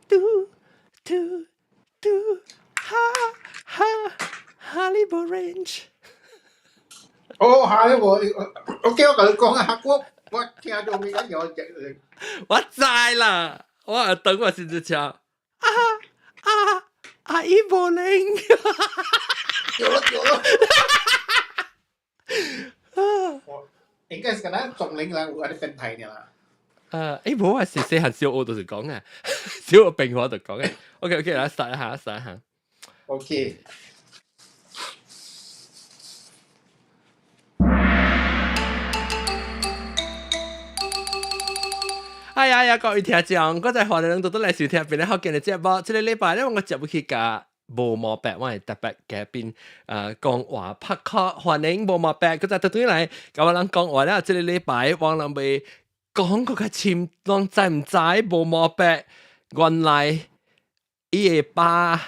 嘟嘟嘟，哈哈哈利波 range。哦，哈利波，OK，我共你講啊，我聽到咪緊有隻。我知啦，我等我先至唱。啊啊啊！伊無靈。有了有了。我應該是敢若中齡人有按呢變態爾啦。誒，無啊，是細漢小學就是講啊，小學並我就講嘅。OK OK，來試一下，試一下。 OK。哎呀呀，各位聽眾，我在歡迎恁都來收聽邊個好見的節目。這個禮拜咧，我接入去共無毛伯，我係特別嘉賓，講話拍 call，歡迎無毛伯，閣再倒轉來，共我人講話了。這個禮拜我人欲講閣較深，攏知毋知無毛伯原來伊的爸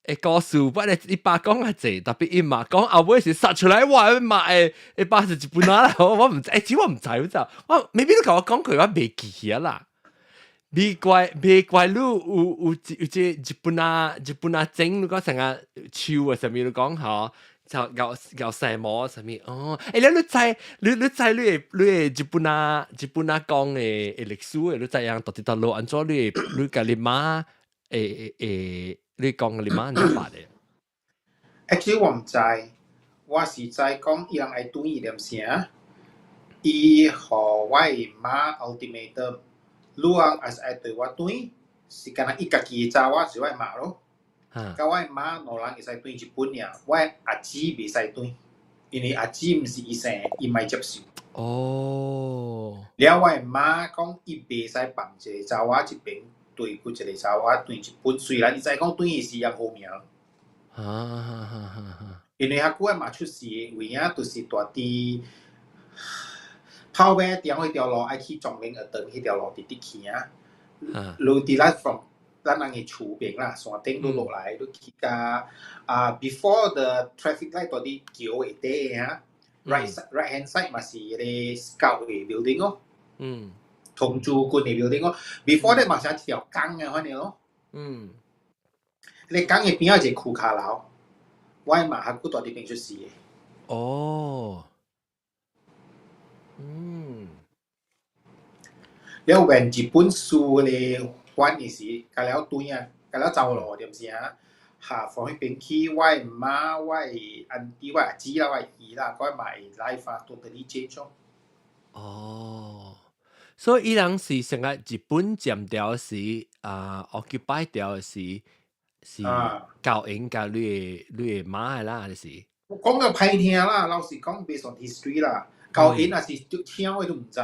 的故事，本來伊爸講較濟，特別伊嘛講後尾是殺出來，我媽的，伊爸是日本仔啦，我毋知，欸，其實我毋知，我知，我 maybe 你共我講過，我袂記啊啦。袂怪袂怪你有有這日本仔整，你講成個樹啊，啥物你講吼，就咬咬細毛啥物哦？欸，你知你知你的日本仔講的歷史的，你知影到底佗落按怎你你共你媽會會你講你媽按怎辦的？ Actually 我毋知，我是知講伊人愛轉伊點啥，伊予我的媽 ultimatum，你翁若是愛綴我轉，是干焦伊家己的查某是我的媽咯。佮我的媽兩人會使轉日本爾，我的阿姊袂使轉，因為阿姊毋是伊生的，伊莫接受。了我的媽講伊袂使放一個查某這邊對過一個查某轉日本，雖然伊知講轉伊是樣好命。因為較久我媽出世的位啊，就是蹛佇炮尾中彼條路愛去中寧學堂彼條路直直去啊。你佇咱 from 咱人的厝邊啦，山頂你落來，你去到啊 before the traffic light 蹛佇橋下底的啊，right hand side 嘛是彼個 scout 的 building 哦。童子軍的 building 哦，before 咧嘛是一條江啊，反正咯。你江的邊仔一個庫卡樓，我的媽較久蹛佇邊出世的。哦。嗯。了when 日本輸彼個反的時，甲了轉啊，甲了走路點聲，下從彼邊去，我的媽、我的 auntie、我的阿姊啦、我的姨啦，我媽的 life 啊，totally change 咯。哦，所以伊人是成個日本佔掉時，啊，occupy 掉時，是教𪜶共你的媽的啦，還是？我講個歹聽啦，老實講，based on history 啦，教𪜶若是聽我都毋知。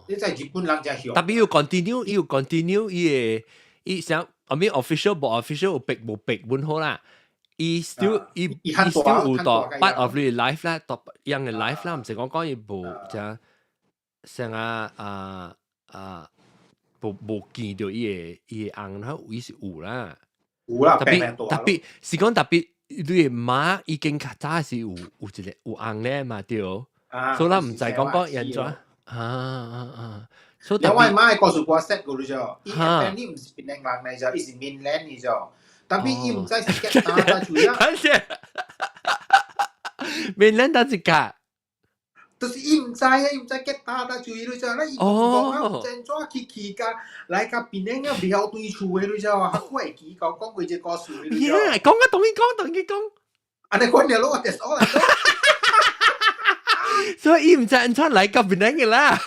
你知日本人誠兇。特別要 continue，要 continue 伊個伊想，I mean official 無 official 有逼無逼本好啦。伊 still 伊 still 有到 part of 你 life 啦，到樣嘅 life 啦，毋是講講伊無像像啊啊啊無無見著伊的翁，然後伊是有啦。有啦，特別特別是講特別你的媽已經較早是有一個有翁咧嘛對。所以咱毋知講講安怎啊啊啊！所以我的媽的故事我識過你啫，伊 apparently 毋是檳城人來啫，伊是 mainland 嚟啫。特別伊毋知是吉打打住啊。等陣，mainland 打一格。就是伊毋知啊，伊毋知吉打打住你知，那伊講啊，毋知怎去去甲來甲檳城啊，袂曉對厝的你知啊，較久會記講講過這個故事你知。講啊，同伊講，同伊講。按呢款了咯，就是我來講。所以伊毋知按怎來甲檳城的啦。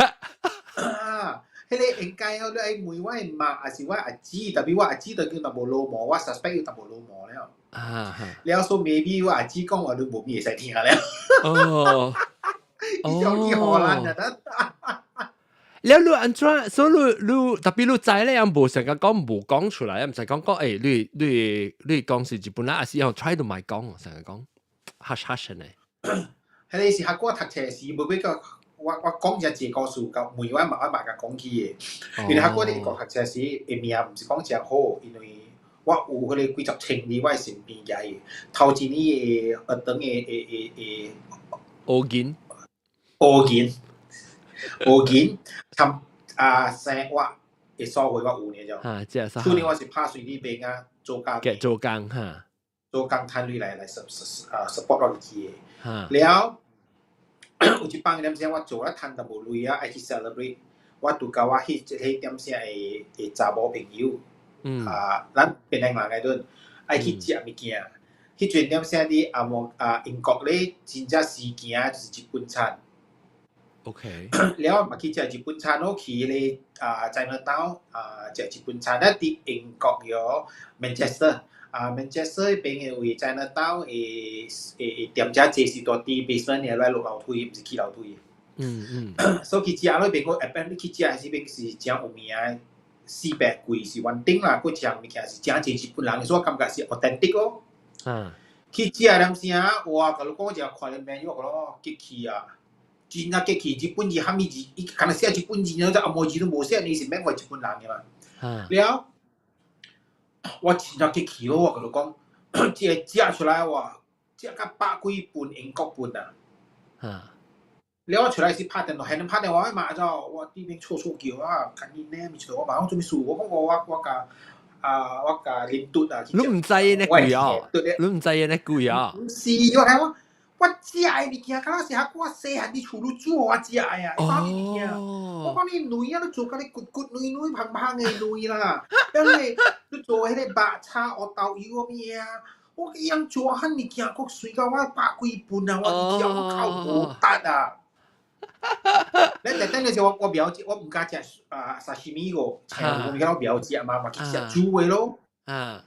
啊，彼個應該哦，你愛問我的媽，還是我阿姊，特別我阿姊都叫淡薄老毛，我 suspect 有淡薄老毛了。了所以 maybe 我阿姊講話你無咪會使聽了。伊就去荷蘭啊！了你按怎？所以你特別你知咧，人無成日講無講出來，毋使講講欸，你講是日本人，還是要 try to 莫講，成日講 hush hush 呢？彼個是較我讀冊時，無欲閣我講一個故事，佮問我媽我媽共講起的。因為較我佇英國讀冊時，的命毋是講誠好，因為我有彼個幾十千佇我的身邊舉的，頭一年的學堂的的的的烏銀，烏銀，烏銀，參啊生活會所會我有呢就。嚇，這厝呢我是拍水呢邊啊，做工。嘅做工嚇。做工趁鐳來來 support 我自己的。了，有一擺點聲我做了趁淡薄鐳啊，愛去 celebrate，我拄佮我彼一個點聲的的查某朋友，啊，咱檳城人嗰陣愛去食物件。彼陣點聲佇紅毛啊英國咧，真正時行就是日本餐。 了嘛去食日本餐咯，去彼個啊 Chinatown 啊食日本餐。咧佇英國喲，Manchester 啊 Manchester 彼邊的位 Chinatown 的的店遮濟是蹛佇 basement 的來落樓梯，毋是起樓梯。所以去食咯，邊個 apparently 去食的時邊是誠有名的，400幾是穩定啦，閣食物件是誠濟日本人，所以我感覺是 authentic 咯。去食點聲，哇！共你講，我食看著 menu，我講哦，激氣啊！真正激氣，日本字蝦米字，伊敢若寫日本字，這紅毛字都無寫，你是免看日本人的嘛？了，我真正激氣咯！我共你講，這個食出來哇，食甲百幾分英國分啊！了我出來是拍電話，還能拍電話嘛？就我對面錯錯叫啊，趕緊呢，咪錯我嘛，我做咩事？我講我我我共啊，我共啉拄啊。你毋知呢貴啊？你毋知呢貴啊？毋是，我睇我。我食的物件，敢若是我細漢佇厝你煮予我食的啊，啥物件？我講你卵啊，你做甲你骨骨軟軟芳芳的卵啦，了你你做彼個肉叉烏豆油物啊，我伊樣做漢物件，閣水到我百幾分啊！我食我靠無值啊！你特等的時候，我我袂曉食，我毋敢食啊沙西米個，青物件我袂曉食嘛，嘛去食煮的咯。了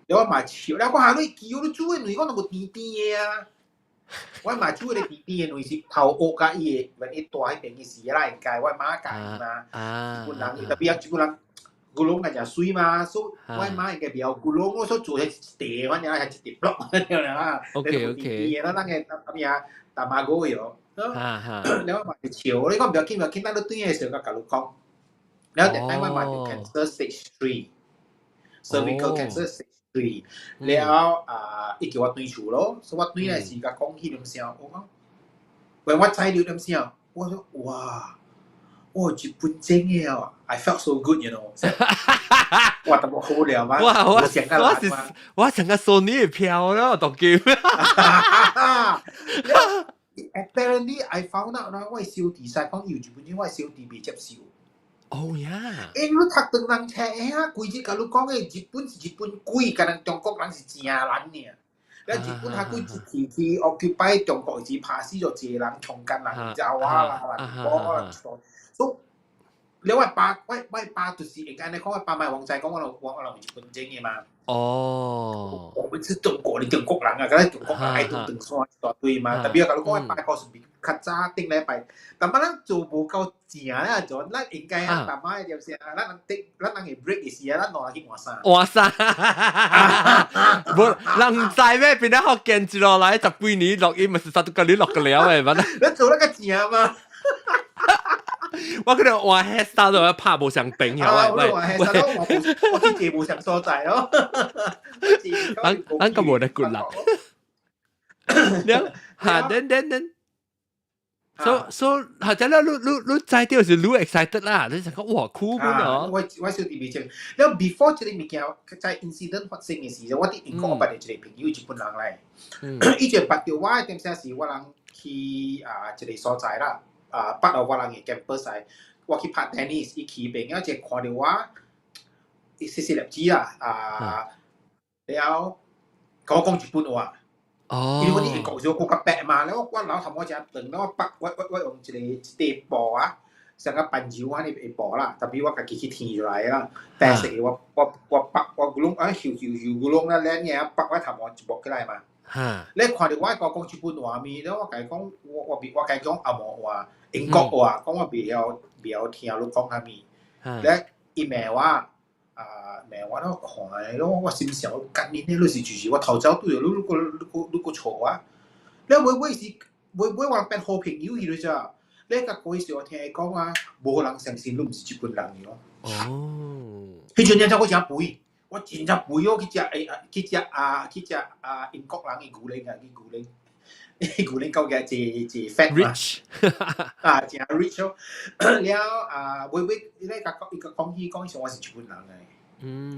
我嘛笑，了我下你叫你煮的卵，我都無甜甜的啊！我嘛煮迄個甜甜的卵是頭學甲伊的，伊住彼邊的時啦，應該我媽教伊嘛。日本人，特別啊，日本人牛龍較誠媠嘛，所以我媽應該袂曉牛龍，我所做彼一塊，反正係一碟落，對啦。 甜甜的，咱個啥物啊，卵哟。了我嘛是笑，你講毋要緊，毋要緊，等你轉的時候，我共你講。了後擺我嘛著 cancer stage three，cervical cancer stage three，了啊，伊叫我轉厝咯，所以我轉來時共講彼點聲，我講，喂，我知了點聲，我說哇，我日本正的哦，I felt so good，我淡薄好了嘛，哇，我我是我成個索尼的票咯，讀叫。 Apparently I found out 啦，我的小弟使講有日本人，我的小弟袂接受。 Oh yeah！因為你讀唐人冊啊，規日共你講的日本是日本鬼，敢若中國人是正人爾。了日本較幾去去 occupy 中國時，拍死咗濟人，強姦人、爪哇啦、人波啦，所以了我爸，我我爸就是會按呢講，我爸媽王仔講我我我日本人的嘛。我們是中國的中國人啊，敢若中國人愛長長山一大堆嘛。特別共你講，我爸個是比較早頂禮拜，但擺咱做無夠正啊，做咱應該啊，淡仔的就是啊，咱人頂，咱人會 break 的時啊，咱兩人去換衫。換衫，無人毋知咩？變咗福建一落來十幾年錄音，咪是煞都共你錄個了的，嘛。你做那個正嘛？我可能換 hairstyle 都要拍無相平啊！喂喂，我去坐無相所在咯。咱咱個無得骨力。了，嚇，等等等。So so，或者咧，你你你知到是你 excited 啦，你就講哇酷本哦。我我小弟未清。了 before 這個物件在 incident 發生的時候，我佇英國捌一個朋友日本人來，伊就捌著我點聲是我人去啊一個所在啦，啊捌到我人的 campus 來，我去拍 tennis，伊去邊，一個看著我，伊細細粒子啦，啊，了共我講日本話。因為我佇英國時我閣較白嘛，了我我老頭毛誠長，了我白我我我用一個一塊布啊，像個棒球按呢的布啦，特別我家己去添出來啦，白色的我我我白我攏啊繡繡繡攏啊領爾縛我頭毛一縛起來嘛。你看著我共我講日本話物，了我共伊講，我我我共伊講紅毛話、英國話，講我袂曉袂曉聽你講啥物。咧伊罵我，啊罵我了看咯，我心想，幹你娘，你是就是我頭走對你你閣你閣你閣錯我。了尾尾是尾尾我變好朋友去了咋？你甲過時我聽伊講啊，無人相信你毋是日本人咯。彼陣真我誠肥，我真正肥哦，去食欸去食啊去食啊英國人的牛奶啊，去牛奶。牛奶狗嘅一一 fat 嘛。 Rich。啊，真 rich 咯。了啊，尾尾伊咧甲伊個講起講，我是日本人嘅。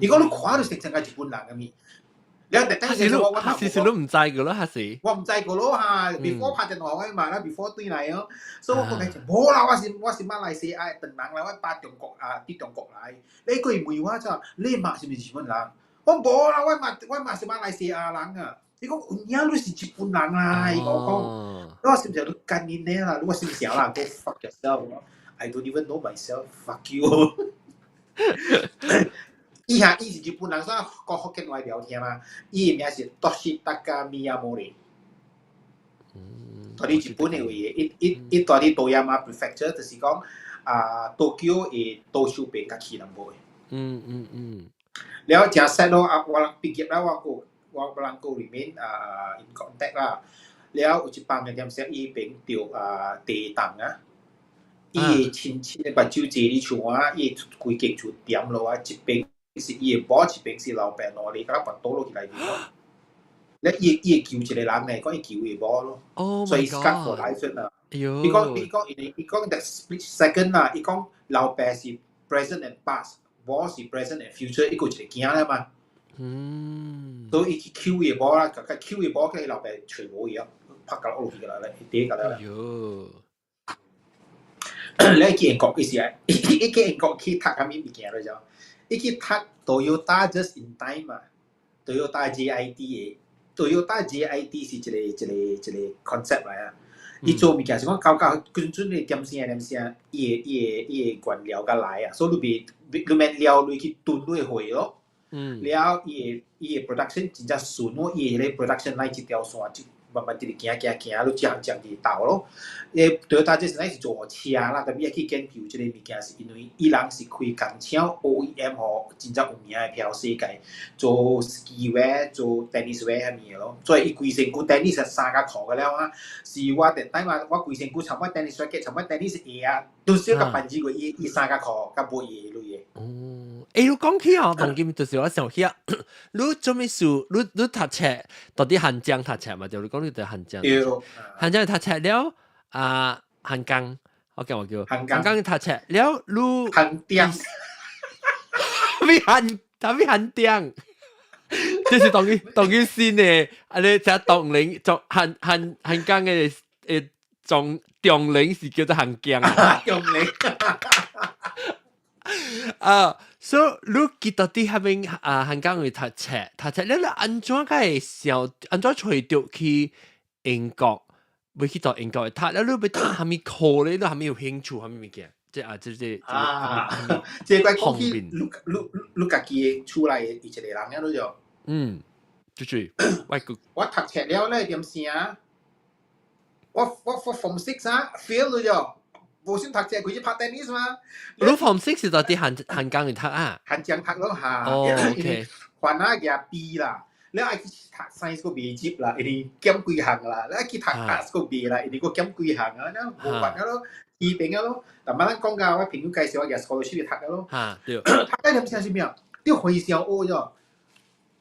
伊講你看到成成個日本人嘅面。了特登是我我是你毋知個咯，還是？我毋知個咯哈，before 拍電話嘛啦，before 對來哦，所以我講緊無啦，我是馬來西亞唐人啦，我爸中國啊，佇中國來。你過問我咋？你媽是毋是日本人？我無啦，我媽是馬來西亞人啊。伊講有影你是日本人啊！伊講，我是毋是你幹你娘啦？我是毋是啦？Go fuck yourself！I don't even know myself. Fuck you！伊下伊是日本人，所以講福建話聊天嘛。伊的名是 Toshitaka Miyamori。住佇日本的位，伊住佇 Toyama Prefecture，就是講啊，東京的東手邊較去南部的。了誠 sad 咯，啊，我人畢業了，我人閣 remain 啊 in contact 啦。了有一擺嘅點說，伊變著啊地動啊，伊的親戚的目睭坐佇厝啊，伊的規間厝點落啊，一邊是伊的某，一邊是老爸，兩個甲跋倒落去內面咯。咧伊會救一個人咧，講伊救伊某咯。 Oh 所以 my scar for god！ life 啦。哎喲！伊講 that split second 啦，伊講老爸是 present and past，某是 present and future，伊閣一個囝啦嘛。所以伊去救伊某啦，甲救伊某，叫伊老爸揣無伊啊，拍甲落去個啦，伊跌個啦。哎喲！你去英國伊是啊，伊去英國去讀啥物物件咧就？伊去讀 Toyota Just in Time 啊，Toyota JIT 的，Toyota JIT 是一個 concept 來啊。伊做物件是講搞搞準準的點聲點聲，伊的原料甲來啊，所以你袂你免料落去囤你的貨咯。了伊的 production 真正順咯，伊的迄個 production line 一條線就慢慢直直行行行，你一項一項直鬥咯。伊 Toyota 這是是做車啦，特別去研究這個物件，是因為伊人是開工廠 OEM 予真正有名的飄世界做 ski wear、做 tennis wear 啥物的咯。所以伊規身軀 tennis 衫甲褲個了啊，是我特等我我規身軀差不多 tennis racket，差不多 tennis 鞋啊，都少甲辦子過伊伊衫甲褲甲無伊的類的。哦，欸，你講起哦，當今就是我想起啊，你做咩事？你讀冊到底漢江讀冊嘛？就你講你佇漢江，對，漢江讀冊了啊，漢江，我叫我叫漢江漢江讀冊了，你漢江，咩漢？啥物漢江？這是當今新的，啊你這當陵做漢江的中中陵是叫做漢江啊。中陵。啊，所以你記得佇彼邊啊，漢江去讀冊，讀冊了你按怎個會想，按怎揣著去英國，欲去到英國讀，了你欲讀啥物科咧？你啥物有興趣，啥物物件？這啊，這啊，這個講起你家己厝內一個人了，你就嗯，就是外國。我讀冊了咧，點聲？我 form six 啊，fail 咗就，無想讀冊，開始拍 tennis 嘛。你 form six 是到佇漢江去讀啊？漢江讀咯嚇。哦，OK。還啊舉 B 啦，你愛去讀 science 閣袂入啦，因為減幾項啦；你愛去讀 arts 閣袂啦，因為閣減幾項啊，你無法咯，醫病咯。但係咱講甲我朋友介紹我舉 scholarship 去讀咯。嚇，對。讀緊點聲是咩？你非常學咗。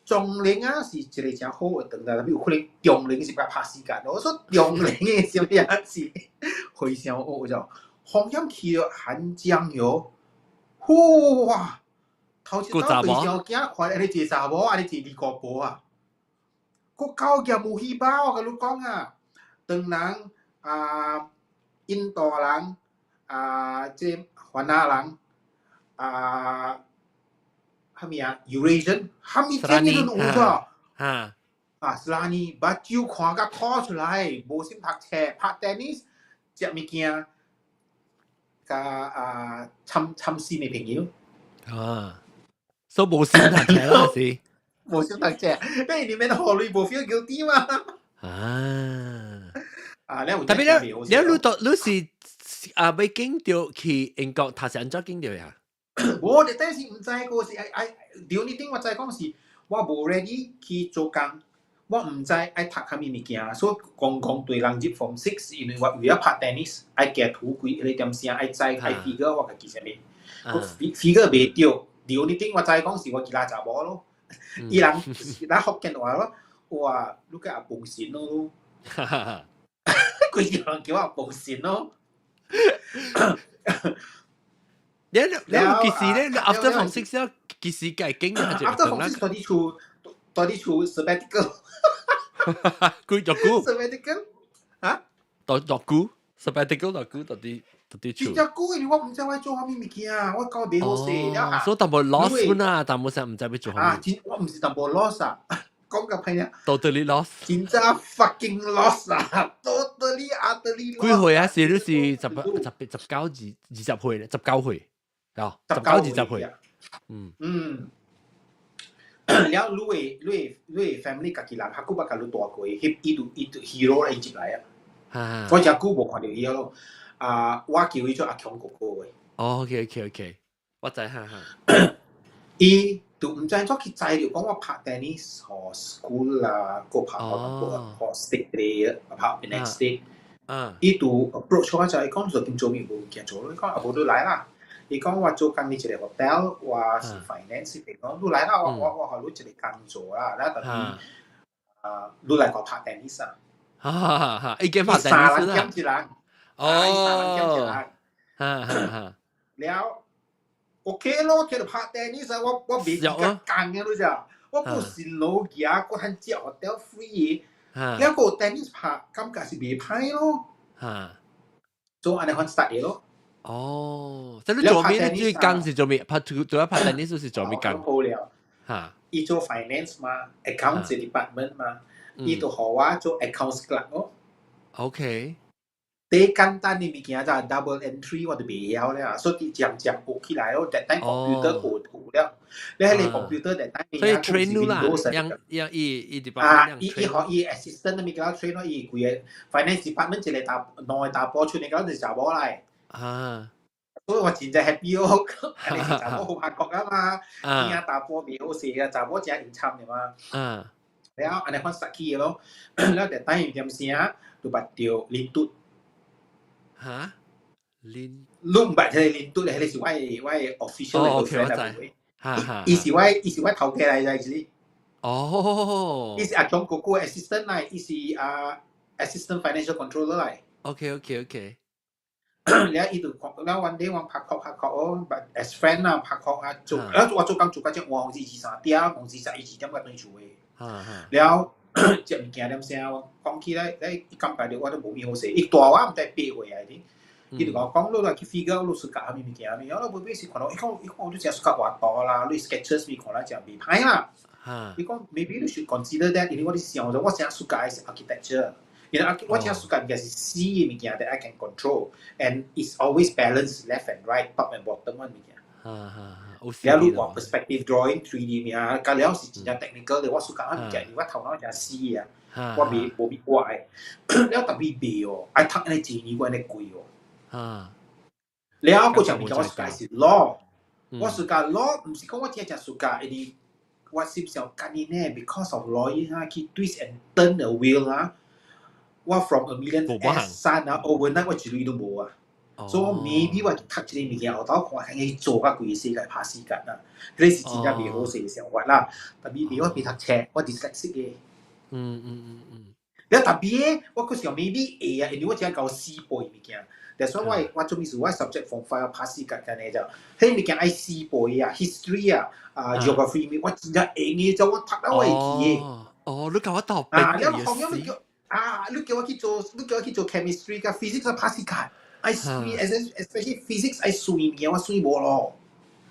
中陵啊是一個誠好學堂啦，有可能中陵是較拍時間。我說中陵的啥物啊是非常學咗。風險去到漢江喲，哇！頭一道非常驚，看按呢一個查某，按呢一個二姑婆啊，閣狗夾無戲包，我共你講啊，唐人啊，印度人啊，這番仔人啊。啥物啊？Eurasian，啥物這物都有咗。啊，Serani，目睭看甲哭出來，無心讀冊，拍 tennis，食物件，佮啊參參新的朋友。啊，所以無心讀冊啦是。無心讀冊，你免予鐳無 feel guilty 嘛？啊。啊，你有特別咧，你到你是啊，欲經著去英國讀是按怎經著呀？無，但是毋知個是愛愛，對你頂我知講是，我無 ready 去做工，我毋知愛讀啥物物件，所以講講對人入 form six，因為我為了拍 tennis，愛加塗幾個點聲，愛知愛 figure 我家己啥物，figure 袂對，對你頂我知講是我其他查某咯，伊人咱福建話咯，哇，你個阿笨神咯。規個人叫我無信咯。你幾時咧？After Form Six 了，幾時改經啊？After Form Six 蹛佇厝 sabbatical。幾多久？sabbatical 啊？多久？sabbatical 多久？到底厝？真久，因為我毋知我做啥物物件，我搞袂好勢了。所以淡薄 lost 啦，淡薄啥毋知欲做啥啊，真我毋是淡薄 lost 啊，講個朋友。 Totally lost。真正 fucking lost 啊，totally utterly lost。幾歲啊？是你是十八、十八、十九、二十歲咧？19歲，哦，十九二十歲。嗯。嗯。了，你的 family 家己人，較久捌共你帶過，彼伊就 hero 伊入來啊。我誠久無看著伊咯。啊，我叫伊做阿強哥哥的。哦，OK，我知哈哈。伊就毋知怎去知著講我拍 tennis 予 school 啦，閣拍予 state player，拍 next state。伊就 approach 我就伊講就點做物無物件做咯，伊講啊無你來啦。伊講我做工佇一個 hotel，我是 finance，伊講你來啦，我予你一個工做啦，了特別啊，你來共拍 tennis 啊。哈哈哈！伊兼拍 tennis 三人兼一人。哦。三人兼一人。哈哈哈。了，OK 咯，叫做拍 tennis 啊，我袂記得工嘅你知，我閣辛勞行，閣通食 hotel free 的，了閣 tennis 拍，感覺是袂歹咯。做按呢款 start 的咯。哦，即你做咩？你最工是做咩？拍做一拍 tennis 是做咩工？好了。伊做 finance 嘛，accounts department 嘛，伊就予我做 accounts clerk 咯。 最簡單的物件就 double entry 我就袂曉了，所以漸漸學起來咯。但等 computer 學圖了，你喺你 computer 但等所以 train 啦，讓讓伊伊 department 啊，伊伊予伊 assistant 物件 train 咯，伊規個 finance department 一個查兩個查埔出嚟，嗰就是查某來。所以我真正 happy 哦，你是查某好拍國啊嘛，囝查埔袂好勢啊，查某真陰慘的嘛。了按呢款殺起的咯，了就等於點聲就捌著林嘟。嚇？林？你毋捌彼個林嘟咧？彼個是我的 official 的 girlfriend 來。伊是我頭家來的是。伊是阿強哥哥 assistant 來，伊是啊 assistant financial controller 來。 了伊就看，了 one day 我拍確拍確哦，but as friend 啦拍確啊做，了我做工做到這晚是2、3點，黃是11、2點才轉厝的。了食物件點聲，我講起來，咧伊感覺著我都無物好勢，伊大我毋知8歲啊，伊就共我講，你來去 figure 你 suka 啥物物件，我尾尾是看到，伊講你誠 suka 畫圖啦，你 sketches 咪看來誠袂歹啦。伊講 maybe 你 should consider that，因為我咧想著我誠 suka 的是 architecture。因為我誠 suka 物件是死的物件 that I can control and it's always balance left and right, top and bottom 的物件。了你畫 perspective drawing 3D 物件，甲了是真正 technical 的，我 suka 物件，因為我頭腦誠死啊，我袂無物畫的。了特別袂哦，愛讀按呢一年，按呢貴哦。了閣一物件我 suka 是 law，我 suka law 毋是講我真正 suka，因為我心想幹你呢，because of lawyer 啊，去 twist and turn the will 啊，我 from a million S 三啊，overnight 我一鐳都無啊。所以我 maybe 我讀這個物件，後頭看看去做較規個世界拍死緊啊，這是真正袂好勢的想法啦。特別袂我袂讀冊，我 dyslexic 的。了特別我閣想 maybe 會啊，因為我只夠死背物件。但所以我做咩事？我 subject form five 我拍死緊緊的就，彼物件愛死背啊，history 啊，啊 geography 我真正會的，就我讀了我會記的。哦，你共我投啊，了後面你叫啊，你叫我去做 chemistry 佮 physics 我拍死緊。愛算，especially physics 愛算物件，我算無咯。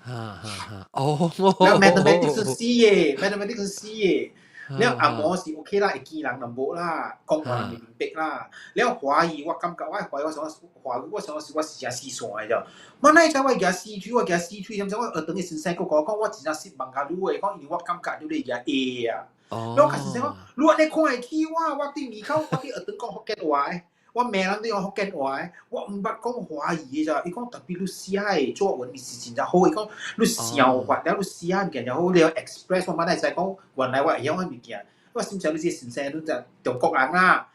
哈哈哈！哦，了 mathematics 是死的，mathematics 是死的。了紅毛是 OK 啦，會記人就無啦，講話人會明白啦。了華語我感覺我華語我想華語我想是我是誠死線的啫。我哪會知我舉四喙，我舉四喙，點知我學堂的先生閣共我講，我真正識孟加魯話，講因為我感覺你咧舉 A 啊。了我共先生講，你按呢看會起我，我佇門口，我佇學堂講福建話的，我罵人都用福建話的，我毋捌講華語的咋。伊講特別你寫的作文是真正好，伊講你想法了你寫物件誠好，你 express 我嘛哪會知講原來我會曉彼物件。我心想你這個先生你就中國人啦，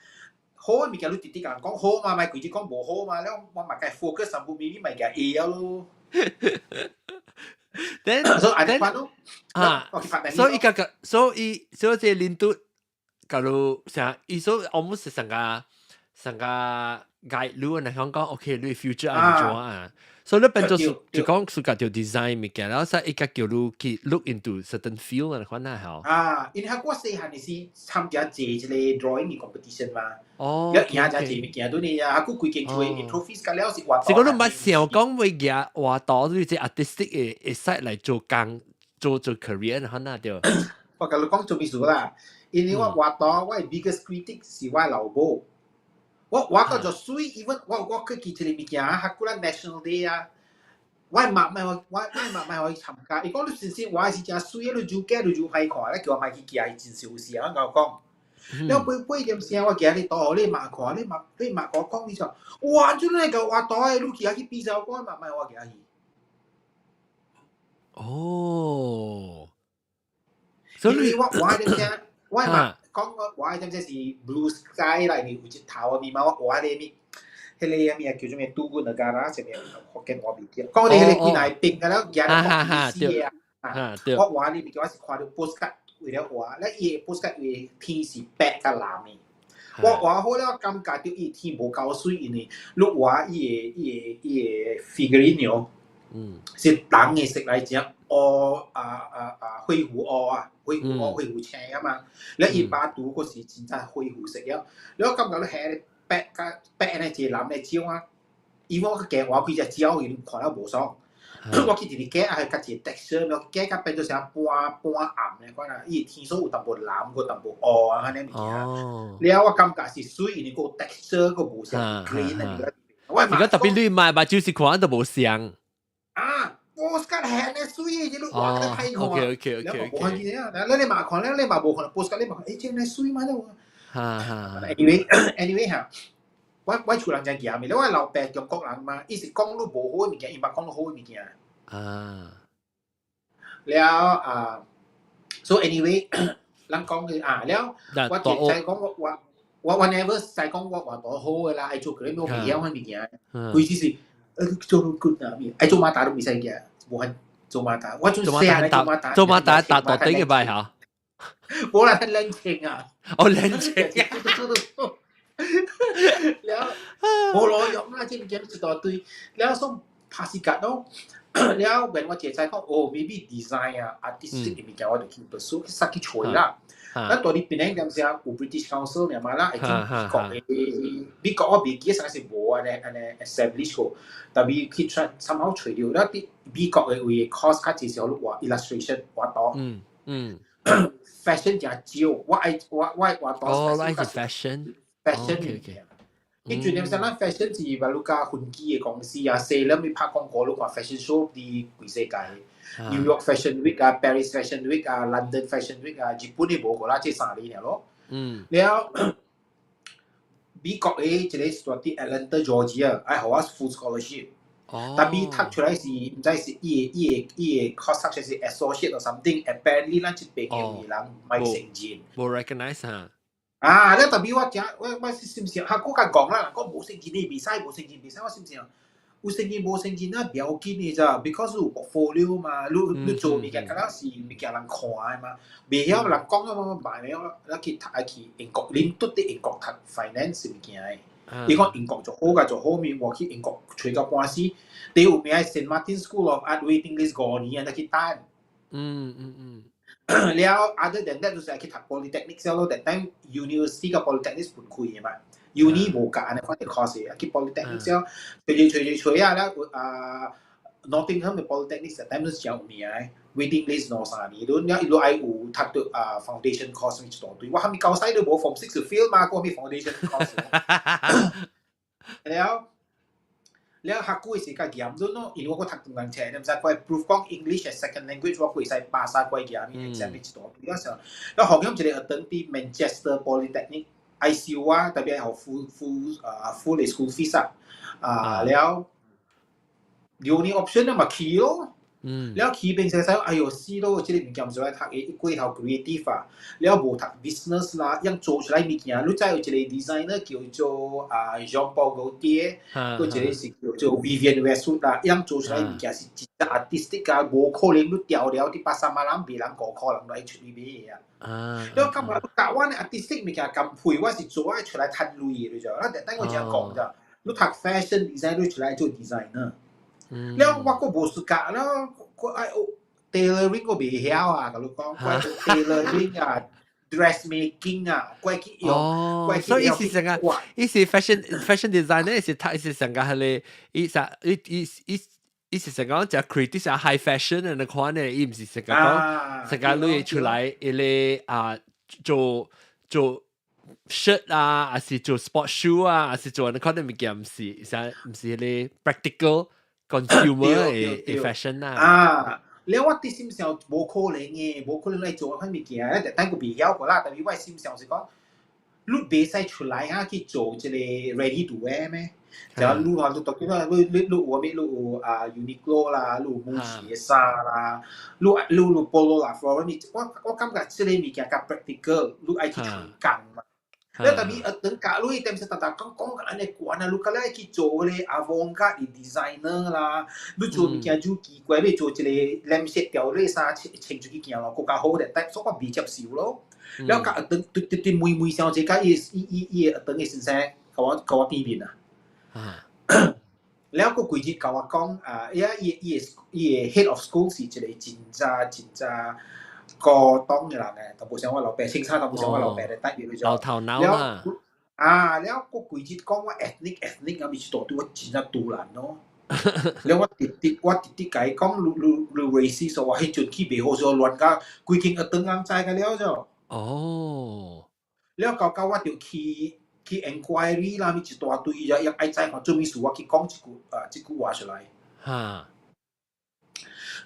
好的物件你直直共人講好嘛，莫規日講無好嘛，了我嘛共 focus 淡薄，咪咪嘛會 A 了咯。 Then 所以按呢款咯，啊，所以個個，所以所以這領導假如像伊說 almost 成個成個 guide 你嚟講講，OK，你 future 按怎啊？所以你變做就講自家條 design 物件，然後使伊個叫你去 look into certain field 啊，款那好。啊，因為我細漢時參加這一個 drawing 嘅 competition 嘛。哦。一贏就這物件，對你啊，佢規間厝嘅 trophies 個了是畫。是講你捌想講會夾畫圖，你這 artistic 嘅 side 來做工，做做 career 可能對。我共你講做秘書啦，因為我畫圖，我嘅 biggest critic 是我老母。我畫到做水，even 我去記一個物件啊，較古咱 National Day 啊，我媽咪我我媽咪可以參加。伊講你先生畫是誠水，你就假你就歹看，你叫我莫去寄，伊真傷心啊！我共我講。了八八點聲，我今日圖予你媽看，你媽你媽共我講，你說哇，這你個畫圖的，你去遐去比賽，我講媽咪我寄去。哦，所以我畫點聲，我媽講我畫點聲是 blue sky 內面有一頭的面嘛，我畫咧物，彼個物叫做咩？杜根的加啦，啥物福建話袂記。講你彼個幾內冰個了，舉咧國旗啊，我畫你物件我是看到 postcard 為了畫，咧伊個 postcard 為天是白佮藍的。我畫好了，感覺著伊天無夠水，因為你畫伊個 figurine 哦，是紅的色來誠烏啊啊啊灰糊烏啊，灰糊烏灰糊青啊嘛。了伊巴肚閣是真正灰糊色了，了我感覺你下白佮白呢一個藍的鳥啊，伊我去加畫幾隻鳥，伊看了無爽。我去一直加啊，較一個 texture，我加甲變做啥半半暗的款啊，伊天數有淡薄藍，閣淡薄烏啊，按呢物件。了我感覺是水，因為個 texture 閣無啥 green 啊。我而家特別你買目睭是看都無像。啊，我 postcard 係呢水的，你畫得歹看。 OK。無看見啊，你嘛看了，你嘛無看 postcard，你嘛看，欸，這呢水嗎？哈哈。 Anyway 嚇。我厝人真嚴的，我老爸中國人嘛，伊是講你無好的物件，伊捌講你好的物件。了啊，so anyway，咱講嘅啊了，我就知講我 never 使講我畫多好的啦，愛做佢我袂曉彼物件。規時是，做到good 啊，愛做馬達都袂使嘅，無法做馬達。我做細漢做馬達，做馬達達到頂嘅擺嚇。無啦，冷清啊！哦，冷清。了，無路用啦，這物件一大堆。了，說拍死格咯。了，when 我姐知講，哦，maybe design 啊，artistic 的物件，我就去 pursue，去殺去揣啦。咱蹛佇檳城點時有 British Council 爾嘛啦，會去美國的，美國我袂記得啥是無按呢按呢 establish 過，但係去揣參考揣著，了佇美國的位 course 較濟是予你畫 illustration 畫圖。fashion 誠少，我愛我愛畫圖。哦，愛是 fashion。 fashion 物件。伊最點啥咱 fashion 是話你甲分機的公司啊，西人咪拍廣告，你看 fashion show 佇規世界，New York Fashion Week 啊，Paris Fashion Week 啊，London Fashion Week 啊，日本的無過啦，這三年爾咯。了，美國的一個蹛佇 Atlanta Georgia，愛予我 full scholarship。哦。但係讀出來是毋知是伊個 course 讀出來是 associate or something，apparently 咱這邊的人莫承認。無 recognize 哈。啊！了特別我誠我是心想，哈，我甲講啦，講無承認你袂使，無承認袂使，我心想有承認無承認啊，不要緊的咋，because 有 portfolio 嘛，你做物件敢若是物件人看的嘛，袂曉人講啊，我賣了，咱去讀愛去英國，恁拄佇英國讀 finance 物件的，伊講英國就好甲就好面，我去英國揣到半死，第有名 Saint Martin School of Art waiting list 5年啊，才去等。了，other than that 就是愛去讀 polytechnic 咯，that time university 佮 polytechnic 分開的嘛，uni 無共按呢款的 course，去 polytechnic 了，揣揣揣揣啊了，啊 Nottingham 的 polytechnic that time 是誠有名的，waiting list 兩三年，你了伊都愛有讀到啊 foundation course 一大堆，我還沒高西都無 form six 就 fail 嘛，過咩 foundation course？了。了較久的時較嚴頓咯，因為我閣讀中間冊，你毋知我 prove 講 English as second language，我會使 pass 過嚴 exam 一大堆了時候，了後面一個學堂佇 Manchester Polytechnic 愛收我，特別予 full full 啊 full 的 school fees 啊，啊了，有呢 option 嘛去咯。了起變成使，哎喲死咯！這個物件毋是愛讀的，伊過頭 creative 啊，了無讀 business 啦，樣做出來物件，你知有一個 designer 叫做啊 Jean Paul Gaultier，閣一個是叫做 Vivienne Westwood 啦，樣做出來物件是真正 artistic 啊，無可能你調了佇巴沙馬人賣人5塊人來出去買的啊。你感覺教阮的 artistic 物件咁配，我是做愛出來趁鐳的，你知？咱等我這樣講咋，你讀 fashion design 你出來做 designer。了我閣無 suka 了，我愛學 tailoring 我袂曉啊，共你講，我 tailoring 啊，dressmaking 啊，我去用，哦，所以伊是成個，伊是 fashion designer，是讀伊是成個彼个，伊啥伊伊伊伊是成個講食 creative 是 high fashion 的那款的，伊毋是成個講成個你出來伊个啊做做 shirt 啊，還是做 sport shoe 啊，還是做那款的物件，毋是啥毋是彼个 practical consumer 的 fashion 啊。啊，了我佇心想無可能的，無可能來做彼物件，咱等閣袂曉過啦。但是我心想是講，你袂使出來啊去做一個 ready to wear 咩？就你話你當然你你你有啥物？你有啊 Uniqlo 啦，你有 Muji 的衫啦，你你有 Polo 啦，Ralph Lauren，我感覺這個物件較 practical，你愛去揣工嘛。你特別等教你點時逐逐講講甲按呢懸啊，你較愛去做彼个 avant-garde designer 啦，你做物件就奇怪，你做一個藍色條咧衫穿穿出去行路，閣較好咧，但所以我袂接受咯。了甲等對對對問問小姐，甲伊伊伊伊個等個先生，共我變面啊。了閣規日共我講啊，伊伊伊个伊个 head of school 是一個真正真正高檔的人誒，都無像我老爸，清楚都無像我老爸的待遇。老頭腦啦。啊，了閣規日講我 ethnic ethnic 啊，咪是大對我真正賭爛咯。了我直直我直直共伊講，你你你 racist，我彼陣去袂好勢，亂甲規間學堂人知個了就。了到到我就去去 enquiry 啦，咪一大堆啊，伊愛知看做物事，我去講一句啊，這句話出來。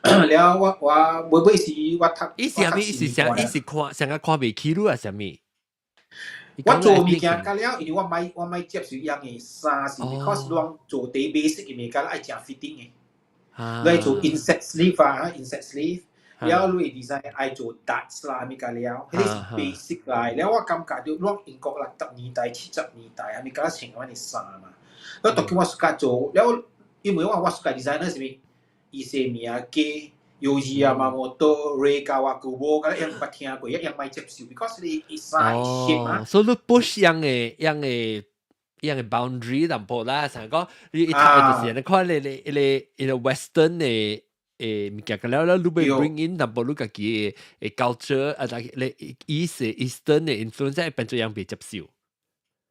了我我尾尾時我讀。伊是啥物？伊是啥？伊是看成個看袂起你啊？啥物？我做物件甲了，因為我莫接受樣的衫是，because 攏做底 basic 的物件愛誠 fitting 的。你做 inset sleeve 啊，inset sleeve，了你 design 愛做 darts 啦，物件了，彼個是 basic 來。了我感覺著，攏英國60年代、70年代啊，物件穿按呢衫嘛。我當今我 suka 做，了因為我我 suka designer 是物，Issey Miyake、Yohji Yamamoto、Rei Kawakubo，敢若樣捌聽過，一樣莫接受，because 你伊衫 shape 嘛。所以你 push 樣的樣的樣的 boundary 淡薄啦，成講你一讀就是你看你你你你個 western 的誒物件，了了你欲 bring in 淡薄你家己的 culture 啊，但你 east eastern 的 influence 變做樣袂接受。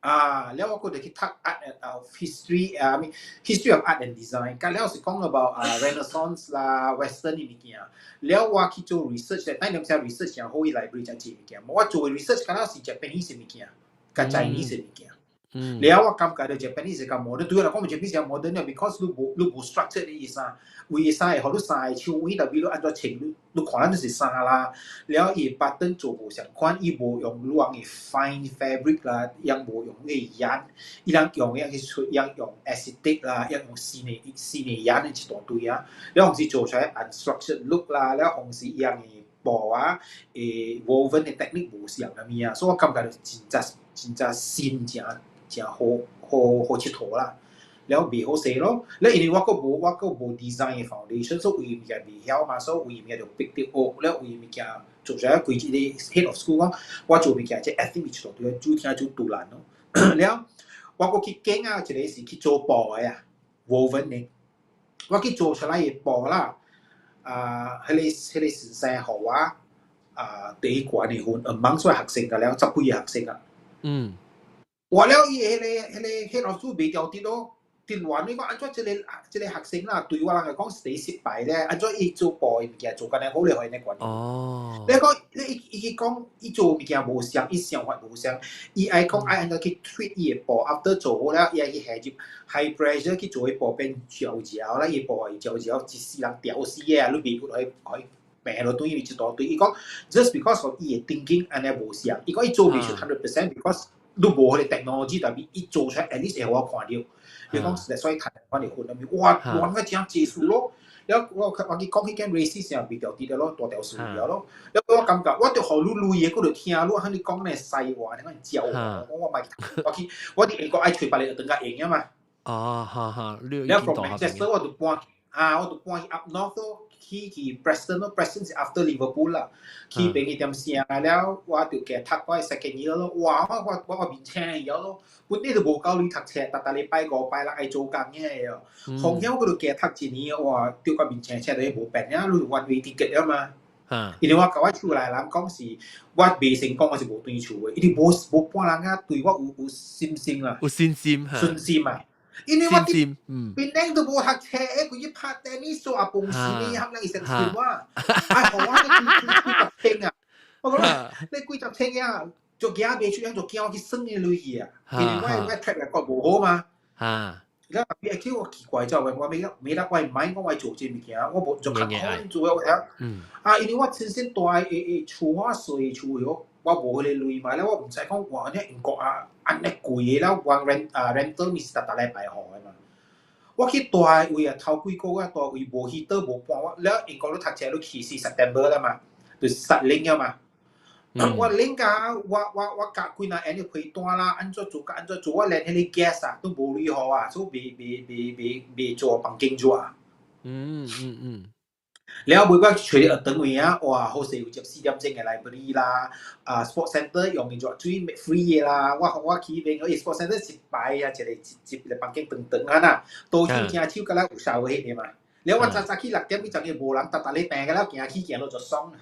啊，了我閣就去讀 art and history 啊，I mean history of art and design，甲了是講 about 啊 Renaissance 啦，Western 的物件。了我去做 research 咧，但你知 research 誠好，伊 library 誠濟物件。我做 research 敢若是 Japanese 的物件，佮 Chinese 的物件。了我感覺著 Japanese 較 modern，對我來講 Japanese 較 modern 了，because 你無你無 structure 的伊衫，為衫會予你衫的手位，特別你按怎穿，你你看咱就是衫啦。了伊 button 做無相款，伊無用你人的 fine fabric 啦，伊無用彼個 yarn，伊人用的去出，伊用 acetate 啦，伊用新的新的 yarn 的一大堆啊。了同時做出來 unstructured look 啦，了同時伊人的布啊，woven 的 technique 無相啥物啊，所以我感覺真正真正新誠誠好好好𨑨迌啦。了袂好勢咯，了因為我閣無我閣無 design 的 foundation，所以有物件袂曉嘛，所以有物件就逼得學，了有物件做出來規一個 head of school 講，我做物件這 ethnic 一大堆，煮聽就賭爛咯。了我閣去揀啊，一個是去做布的啊，woven 的，我去做出來的布啦，啊，彼個彼個先生予我啊第一懸的分，among 所有學生個了十幾個學生啊。哇了伊彼個彼個 head of school 袂調佇咯。佇亂你講按怎這個這個學生啦，對我人來講是第一失敗咧。按怎伊做布的物件做敢若好咧，予𪜶咧管。你講你伊伊去講伊做物件無相，伊想法無相，伊愛講愛按怎去 treat 伊的布，after 做好了，伊愛去下入 high pressure 去做彼布變焦焦啦，伊布會焦焦，一世人吊死的啊！你袂去去病落對，因為一大堆。伊講 just because of 伊的 thinking 按呢無相，伊講伊做袂出 100% because 你無彼个 technology，但是伊做出來 at least 會予我看著。伊講實在所以趁款的分，哇，亂個誠濟數咯。了我去講彼間 racist 也袂著佇了咯，大條事了咯。了我感覺我著予你鐳的，閣著聽你喊你講那西話，你講教我，我莫我去，我佇英國愛揣別个學堂較閒啊嘛。哦，哈哈，你了 from Manchester 我就搬啊，我就搬去 up north 咯，去 Preston 咯，Preston 是 after Liverpool 啦，去邊一點城了，我就加讀我 second year 咯，哇！我面青了咯，本來就無夠鐳讀冊，逐逐禮拜五拜六愛做工嘅哦，風險我就加讀一年，哇！丟到面青青就無變啊，你 one way ticket 了嘛。因為我共我厝內人講是，我袂成功，我是無轉厝的，因為無半人啊對我有信心啊，有信心，信心啊。因為我佇檳城都無讀冊，規日拍 tennis 做阿崩死你，冚人伊相信我，啊，予我幾幾十千啊！我講你幾十千啊，就驚袂出，就驚我去耍伊落去啊！因為我 track record 無好嘛。了後邊叫我奇怪就我沒得我唔買講我做這物件，我無就較可能做我啊，因為我親身住的厝我細厝的，我無彼個鐳嘛，了我毋知講哇，呢英國啊，按呢貴的了，我 rent 啊 rental 咪是逐逐禮拜付的嘛。我去住的位啊，頭幾個月住位無 heater 無半，我了英國你讀冊你去是 September 啦嘛，就實冷了嘛。我冷甲我夾幾若按呢開單啦，按怎做甲按怎做，我連彼個 gas 啊都無鐳予啊，所以袂做房間熱啊。了尾我揣學堂位啊，哇，好勢有接4點鐘嘅 library 啦，啊 sport center 用的熱水 free 的啦，我去彼邊，伊 sport center 一排啊，一個一一個房間長長啊呐，多手正手敢若有效彼個嘛。了我早早去6點，伊昨日無人，逐逐咧病個了，行去行落就爽啦。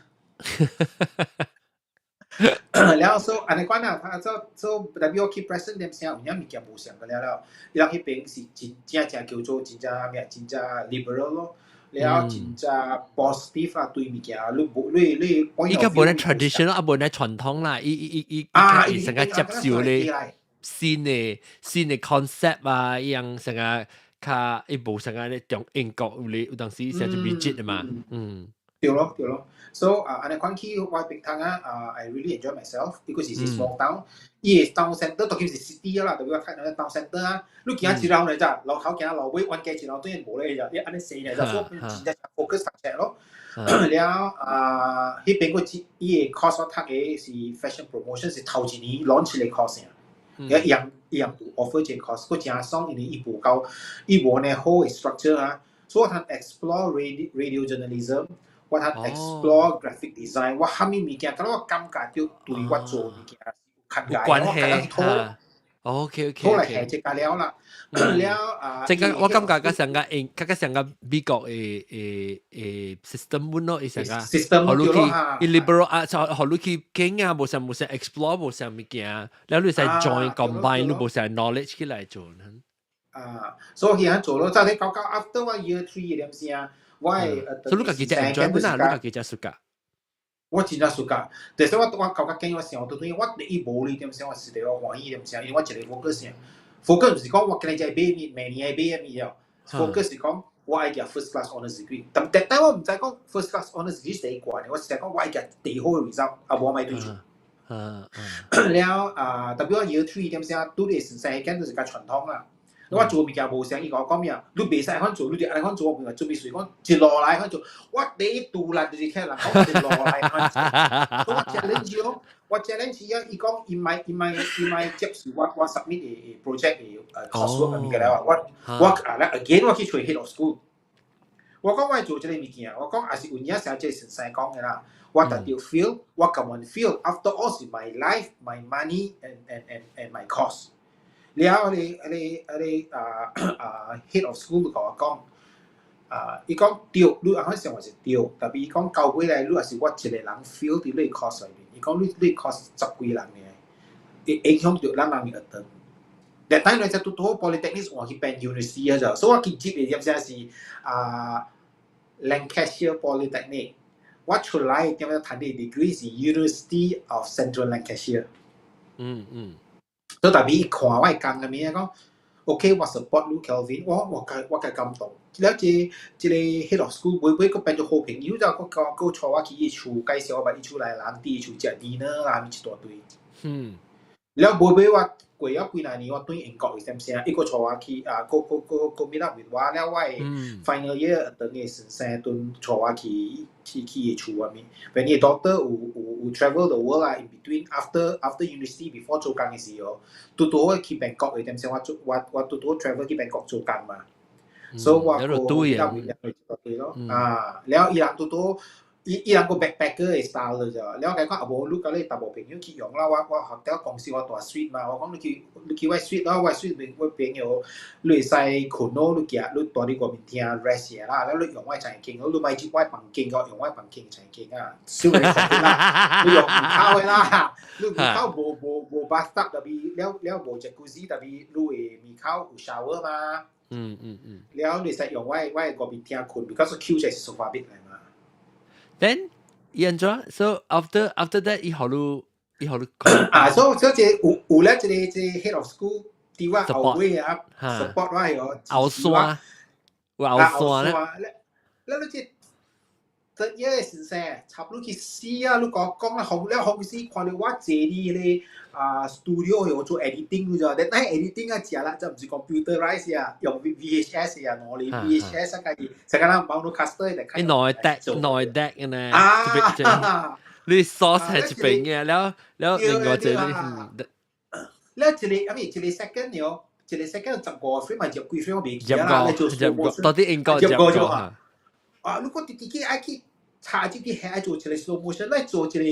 了所以按呢款啊，他做做代表我去 Preston 點聲有影物件無相個了了，伊人彼邊是真正正叫做真正咩，真正 liberal 咯。了真正 positive 啊，對物件，你無你你伊較無咧 traditional 啊，無咧傳統啦，伊伊伊伊伊成個接受咧新的 concept 啊，伊樣成個較伊無成個咧中英國有咧有當時成就 rigid 的嘛，嗯。對咯對咯，so 啊，按呢款去我平通啊，啊，I really enjoy myself。伊個是 small town，伊個 town center 當然是 city 啦，特別我睇那個 town center 啊，你行一路來咋，路頭行路尾，彎加一路對無咧咋，你按呢踅來咋，所以真正 focus 讀冊咯。了啊，彼邊個伊個 course 我讀的是 fashion promotion，是頭一年 launch 的 course 爾，伊樣伊樣 offer 這個 course，閣誠爽，因為伊無夠，伊無呢好的 structure 啊，所以我通 explore radio journalism。我通 explore graphic design，我蝦米物件，敢若我感覺著對我做物件有關係嚇。OK。好來下這個了啦，了啊，這個我感覺較像個英，較像個美國的 system 咯，伊成個 system 予你去，伊 liberal 啊，就予你去經啊，無啥無啥 explore 無啥物件，了你使 join combine，你無啥 knowledge 起來做。啊，所以佢做咯，就你搞搞 after 我 year three 點先。我會所以你家己只 enjoy 本啊，你家己只暑假。我真正暑假，但是我感覺見我想到對，我第一無理點先，我是對我歡喜點先，因為我一個 focus 先，focus 毋是講我今日才買物，明年愛買物哦，focus 是講我愛舉 first class honours degree，但我毋知講 first class honours degree 是第一關的，我是講我愛舉第好的 result，啊無莫對住。了啊，特別我 year three 點先，拄咧先生彼間就是較傳統啦。我做物件無啥，伊共我講咩啊？你袂使按做，你就按呢款做，我做咩事講一路來按做。我第一獨立就是聽人講一路來按做。我 challenge 咯，我 challenge 啊！伊講伊莫接受我 submit 的 project 的coursework 物件了，我啊咧 again 我去揣 head of school。我講我愛做這個物件，我講也是有影成這個先生講的啦。我特著 feel，我甘願 feel。After all 是 my life, my money and my course。了，彼個啊 head of school 就共我講，啊，伊講對，你按款想法是對，特別伊講到尾來，你若是我一個人 fail 佇你 course 內面，伊講你 course 十幾人爾，會影響著咱人的學堂。但等於才拄拄好 polytechnic 換去變 university 啊，就，所以我去接的點聲是啊 Lancashire Polytechnic，我出來點樣讀的 degree 是 University of Central Lancashire。所以特別伊看我的工的物講，OK，我 support 你 Kelvin，我較感動。了這個 head of school 尾尾閣變做好朋友，就閣閣帶我去伊厝介紹我捌伊厝內人，佇伊厝食 dinner 啦，一大堆。了尾尾我過咗幾若年，我轉英國嘅點聲，伊閣帶我去啊，閣閣閣閣 meet up with 我了，我的 final year 轉嘅先生陣帶我去伊厝外面。When 伊 daughter 有 travel the world 啦，in between after university before 做工嘅時候，拄拄好去 Bangkok 嘅點聲，我拄拄 travel 去 Bangkok 做工嘛。所以我個 meet up with 伊咯，啊，了伊人拄拄。伊人個 backpacker 嘅 style 咋，了解講啊無，你佮你淡薄朋友去用啦，我 hotel 公司我蹛 suite 嘛，我講你去我 suite 咯，我 suite 我朋友你會使睏咯，你行你蹛佇外面廳 rest 下啦，了你用我房間，你莫入我房間個用我房間房間啊，小個房間啦，你用門口的啦，你門口無 bathtub 特別了了無 jacuzzi 特別你的門口有 shower 嘛，了你會使用我外面廳睏，because 抾起來是 sofa bed 來嘛。 Then 伊按怎？So after that 伊予你啊，所以這有咧這個 head of school 佇我後尾啊，support 我係後山，有後山咧。咧你這得一個先生，插你去死啊！你講講啦，紅了紅死，看到我坐佇彼個啊 studio 我做 editing 咋？但係 editing 啊，食啦，就毋是 computerize 啊，用 VHS 啊，攞嚟 VHS 啊，家己成個人 Maonocaster 嚟看。內 deck 內 deck 嘅呢？啊！你 source 係一邊嘅，了了另外一個，了一個，啊咪一個 second 了，一個 second 15 frame 嘛，十幾 frame 我袂記啦，你做15，到底應該十五嚇？啊，如果直直去愛去插入去，愛做一個 slow motion，來做一個毋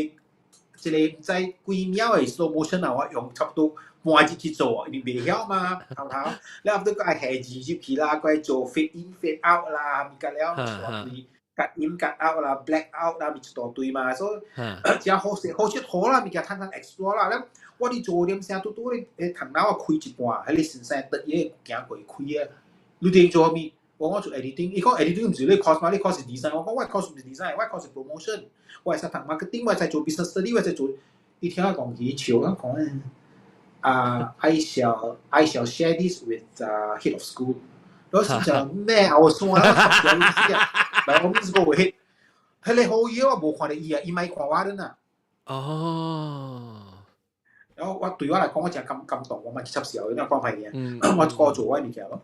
知幾秒的 slow motion 啊，我用差不多半日去做，因為袂曉嘛，頭頭，了後閣愛下字入去啦，閣愛做 fade in fade out 啦，物件了一大堆，cut in cut out 啦，black out 啦，咪一大堆嘛，所以真好勢好出好啦，物件通通 explore 啦，了我佇做點聲拄拄咧，頭腦啊開一半，彼個先生得伊行過開啊，你佇做啥物？我做 editing，伊講 editing 毋是你 course 嘛？你 course 是 design。我講我 course 毋是 design，我 course 是 promotion。我會使讀 marketing，我會使做 business study，我會使做。伊聽我講起笑，我講啊，I shall share this with head of school。我是講咩啊？我算啊，我讀意思啊。來，我面試過會，彼個好嘢我無看著伊啊，伊莫看我陣啊。哦。然後我對我來講，我真感動，我嘛去插笑，你講歹聽，我顧做我物件咯。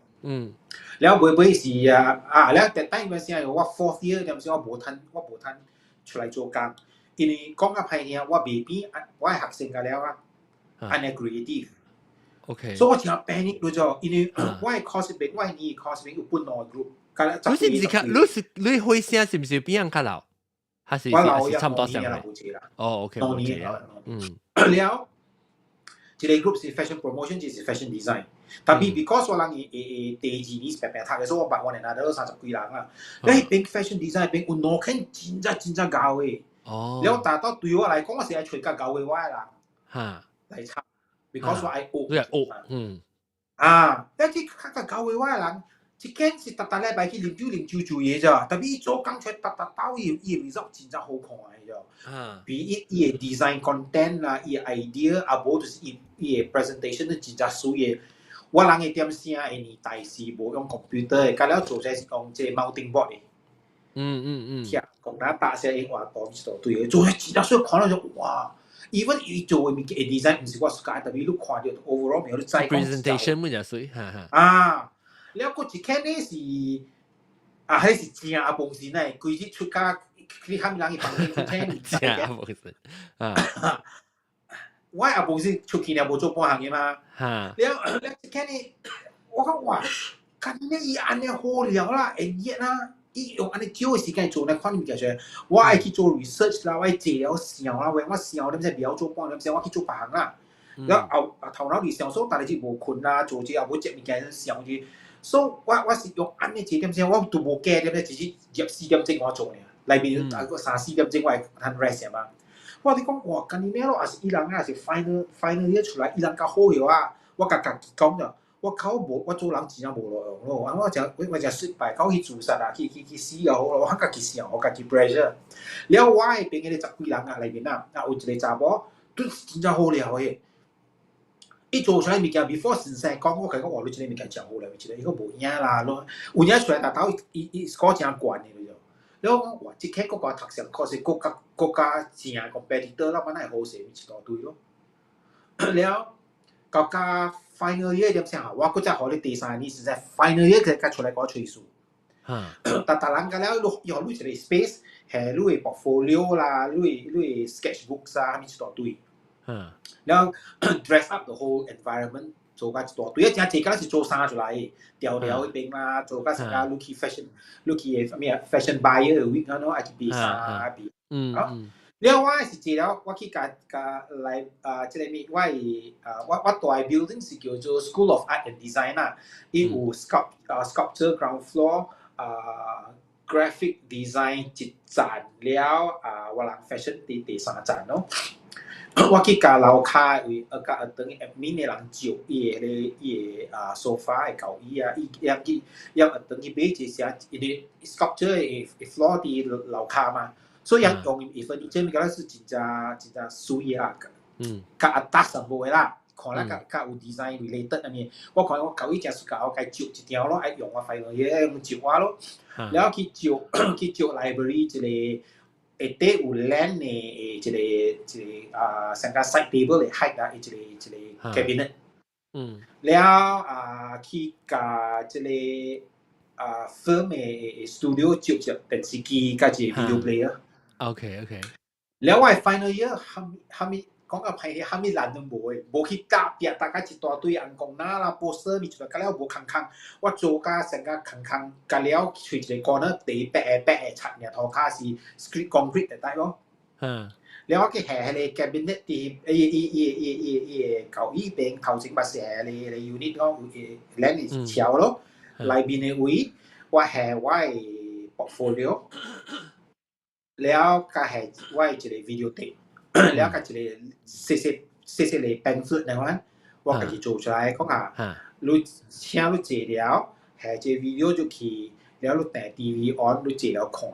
了尾尾是啊啊！了等等陣時我 fourth year 點時我無趁出來做工，因為講較歹聽，我袂比我的學生甲了啊，按呢 creative。 所以我真 panic 咗，因為我的 course 邊，我的年 course 邊有本兩個 group。你是毋是較？你是你歲聲是毋是比人較老？還是還是差唔多上來？哦，OK， 2年。了，一個 group 是 fashion promotion，一個是 fashion design。tapi because 我人會第二年是白白讀嘅，所以我捌我哋拿到30幾人啊。你彼邊 fashion design 邊有兩間真正真正𠢕的。了達到對我來講，我是愛揣較𠢕的我的人。來參，because 我愛學。你愛學，嗯。啊，你這較較𠢕的我的人，一間是逐逐禮拜去啉酒啉酒做嘢咋，但伊做工出來逐逐兜伊的 result 真正好看的咋。比伊的 design content 啦，伊的 idea 啊，無就是伊的 presentation 都真正媠的。我人的點聲的年代是無用 computer 的，甲了做這是用這 mounting board 的。聽講咱大聲英話講一大堆的，做真正媠，看了就哇！even 伊做的物件 design 毋是我 suka，但是你看著 overall 你知講 presentation 乜嘢媠，哈哈。啊，了閣一間呢是啊，彼是正阿公司呢，規日出甲去喊人去房間去請。正阿公司啊。我阿公司出去了無做半項的嘛。了了一間呢，我講哇，幹你伊按呢好了啦，會熱啦。伊用按呢少的時間做呢款物件出來，我愛去做 research 啦，我愛坐了想啦，我想點才袂曉做半點，我去做別項啦。了後啊頭腦裡想說，逐日就無睏啦，做這也無接物件想這，所以我是用按呢這點鐘，我都無加點，只是入4點鐘我做爾，內面啊個三四點鐘我會通 rest 嘛。我佇講哇，幹你娘咯，也是伊人啊，是 final year 出來，伊人較好藥啊，我共家己講著。我靠無，我做人真正無路用咯。我誠失敗，到去自殺啊，去死又好咯。我家己想，我家己 pressure。了我的邊彼個十幾人啊內面啊，啊有一個查某，都真正好料的。伊做出來物件，before 先生講，我共伊講，哇，你這個物件誠好料，這個伊講無影啦，攏有影出來，達到伊 score 誠懸的就。了我講哇，這間國家讀上課是國家正 competitor 啦，本來好勢一大堆咯。了。到甲 final year 點先我閣再予你第三年是在 final year 佢才出來講吹數。但逐人個了，你予你一個 space，係你的 portfolio 啦，你的 sketchbooks 啊，啥物一大堆。然後 dress up the whole environment 做甲一大堆，啊，真濟敢是做衫出來，調調彼邊啦，做甲成個你去 fashion，你去的啥物啊 fashion buyer week 啊，喏，愛去買衫啊，買。了我是坐了，我去共共來啊，這個物，我的啊，我蹛的 building 是叫做 School of Art and Design 啦，伊有 sculpture ground floor，啊，graphic design 一層了，啊，我人 fashion 佇第三層咯。我去共樓跤位，啊，共學堂 admin 的人借伊的彼個伊的啊 sofa 的交椅啊，伊伊去伊學堂去買一些，因為 sculpture 的 floor 佇樓跤嘛。所以用伊 furniture 物件是真正真正媠啦，較阿達什無的啦，看了較較有 design related 啥物。我看我舊伊誠 suka，我共借一條咯，愛用我發現伊用借我咯，了去借去借 library 一個下底有 land 的一個一個啊，像個 side table 的 height 啊，一個一個 cabinet。了啊，去共這個啊 film 的 studio 借一電視機佮一個 video player。 了我 final year 蝦蝦米講個歹蝦米難都無的，無去搭壁，大家一大堆紅公仔啦、poster 物出來，佮了無空空，我做甲成個空空，佮了揣一個 corner 地白的白的漆爾，塗跤是 screed concrete 的帶無？了我去下彼個 cabinet 佇伊伊伊伊伊伊個舊椅邊頭前捌是彼個 unit 講有咱是橋咯，內面的位我下我的 portfolio。了佮下我的一個 video tape，了佮一個細細細細個 pamphlet 那款，我家己做出來，講啊，你請你坐了，下這 video 就去，了你訂 TV on，你坐了看。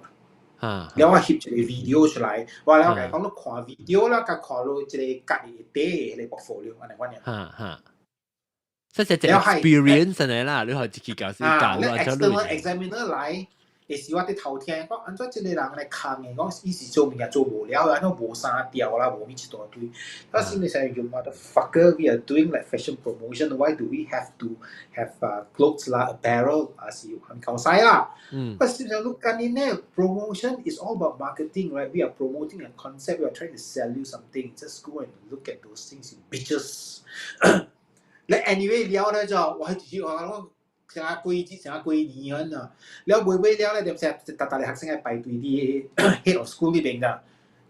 了我翕一個 video 出來，我了共伊講你看 video 啦，佮看你這個家己底的彼個 portfolio 按呢款爾。哈哈。即係隻 experience 嚟啦，你可以自己教先教。了 external examiner 來。會時我佇頭聽講，按怎這個人來空的，講伊是做物件做無了，按怎無衫調啦，無物一大堆。我心裡想，you motherfucker, we are doing like fashion promotion, why do we have to have clothes 啦，apparel 還是有很夠使啦？我心想，你今年呢，promotion is all about marketing, right? We are promoting a concept, we are trying to sell you something. Just go and look at those things, you bitches. 你 anyway 了咧就，我係自己話講。成啊幾節成啊幾年咁啊，了尾尾了咧，就成逐逐個學生愛排隊佇 head of school 呢邊㗎，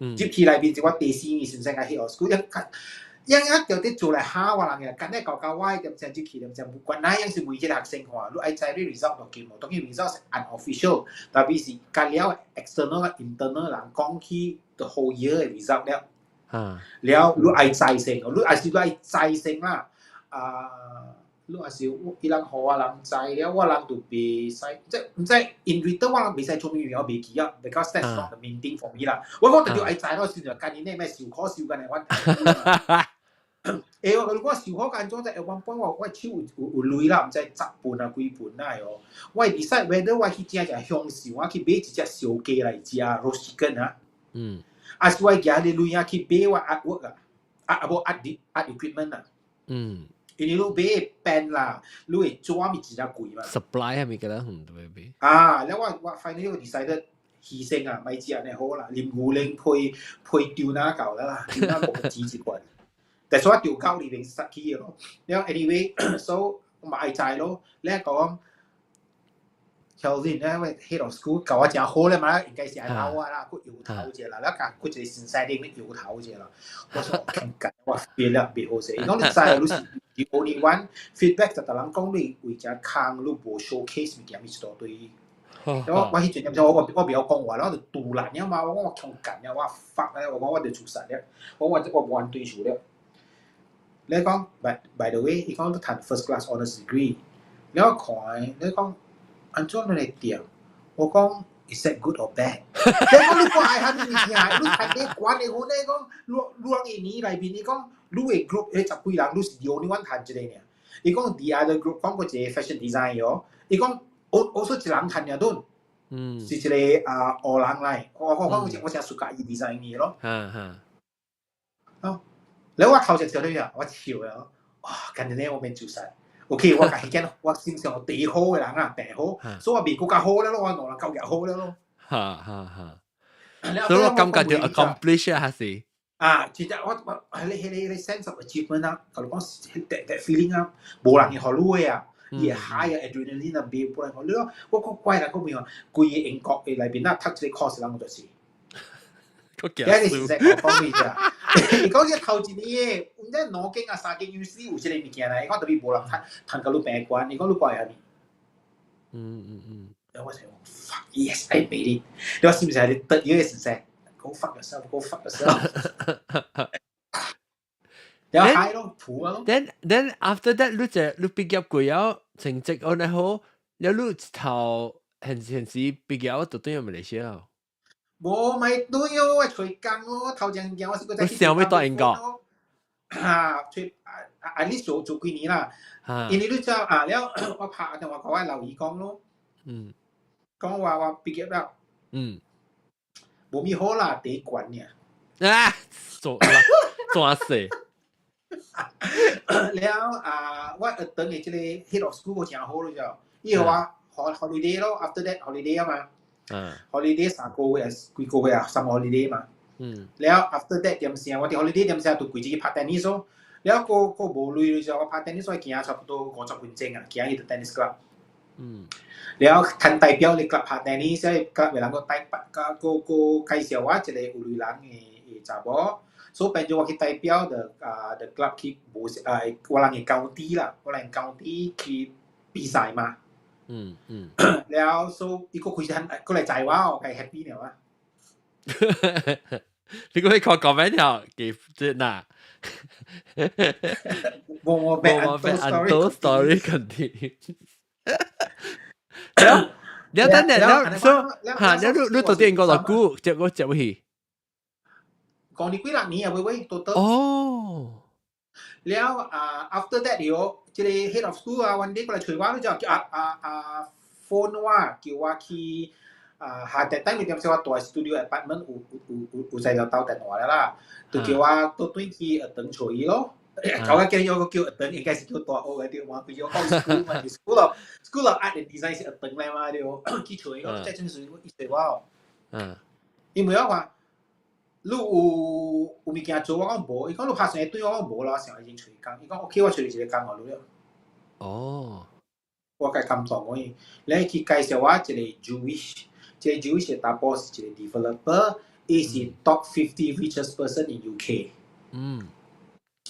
入去內面就我第四年先生個 head of school，一一一就佇做來嚇我人嘅，今日搞搞我點先入去點先無關，那樣是每一個學生看，你愛知你 result 落去無？當然 result 是 unofficial，特別是加了 external internal 人講起 the whole year 的 result 了，了你愛知先，你還是你愛知先啦，啊。你若是伊人予我人知了，我人就袂使，即毋知 in return 我人袂使做物我袂記啊，because that's not the main thing for me 啦。我講特別愛知咯，先就今年咧咩受苦受緊的我。欸，我我受苦安怎在 at one point 我我手有有有鐳啦，毋知十分啊幾分啊哦。我 decide whether 我去食食享受，我去買一隻燒雞來食 roast chicken 啊。還是我舉彼個鐳啊去買我 artwork 啊，啊啊無 art art equipment 啊。因為你買 pen 啦，你會紙咪真正貴嘛。 supply 係咪個啦？唔對對。啊，了我我 finally 我 decided 犧牲啊，莫食按呢好啦，啉牛奶配配丟哪夠啦，丟哪個錢一罐。但是我丟到裡面失去咯。了 anyway，so 我嘛愛知咯。你講 Kelvin 咧，位 head of school 教我誠好咧嘛，應該是愛鬧我啦，閣搖頭者啦，了共閣一個先生咧搖頭者啦。我說尷尬，我變了袂好勢。伊講你知你是 the only one feedback 就逐人講你為只空，你無 showcase 物件物一大堆。我我彼陣我我我袂曉講話，我就獨立了嘛。我講我強幹了，我 fuck 咧，我講我就自殺了，我我我無按對數了。你講 by the way，伊講你讀 first class honours degree，你我看你講按怎你來定？我講 is that good or bad？你講你看愛蝦米物件？你讀你管的好，你講你你一年內面，你講你的 group 彼十幾人，你是 the only one 讀這個爾。伊講 the other group 講過一個 fashion design 哦，伊講我我說一人讀爾頓，是一個啊黑人來，我我我我誠 suka 伊 design 的咯。哦，了我頭一笑你啊，我笑了，哇，今年咧我免自殺。OK，我家己見我身上第一好嘅人啊，病好，所以我未更加好了咯，我兩人夠日好了咯。哈哈哈。所以我感覺就 accomplish 啊，還是？啊，其實我係你 sense of achievement 啊，佮你講 that feeling 啊，無人會予你的啊，伊會 high 啊，adrenaline 啊，袂無人予你咯。我講怪人講咩話，規个英國嘅內邊啊，讀這個 course 人就是。你是實講講咩啫？伊講這頭一年的，毋知兩間啊三間 university 有這個物件來，伊講特別無人讀，讀到你病關，伊講你怪啥物？然後我想，fuck yes I made it。你話是毋是係你得意嘅事實？Go fuck yourself, go fuck yourself。然後 high 咯，苦咯。 Then after that，你就你畢業過後成績按呢好，了你頭現現時畢業就轉去馬來西亞。無咪對哦，我揣工咯，頭前件我是閣再去。想欲轉英國？啊，揣啊啊！你做做幾年啦？因為你知啊，了我拍電話共我老姨講咯。講話我畢業了。無咪好啦，第一關爾。啊，做做死。了啊，我學堂的這個 head of school 誠好咯，就伊予我 holiday 咯，after that holiday 啊嘛。Holiday 3個月，幾個月啊，三個 holiday 嘛。了 after that 點聲，我佇 holiday 點聲就規日去拍 tennis 咯。了閣閣無鐳就我拍 tennis 我行差不多50分鐘啊，行去到 tennis club。了趁代表咧 club 拍 tennis，club 的人閣帶閣閣閣介紹我一個有鐳人的查某，所以變做我去代表 the 啊 the club 去無啊我人的 county 啦，我人 county 去比賽嘛。了所以伊閣開始閣來載我，我會 happy 了啊。你可以看講咩條？記住嗱。無無無無 story continue。了了等陣了，所嚇了你你到底應該偌久？接我接去？五年幾六年啊，喂喂，到到。哦。了啊，after that 了，這個 head of school 啊，one day 過來揣我，你就叫啊啊啊 phone 我，叫我去啊下日等你點先我蹛 studio apartment 有有有有在就鬥電話了啦，就叫我倒轉去學堂揣伊咯。舊個叫有個叫學堂，應該是叫大學嘅對嘛？比如講 school 嘛，school of art and design 是學堂來嘛對，去揣伊咯，再陣時伊揣我。因為我話你有有物件做，我講無，伊講你拍算對我講無啦，我想已經揣工，伊講 OK，我揣你一個工予你了。我共感動我伊，你去介紹我一個 Jewish，這個 Jewish 的查埔是一個 developer，伊是 top 50 richest person in UK。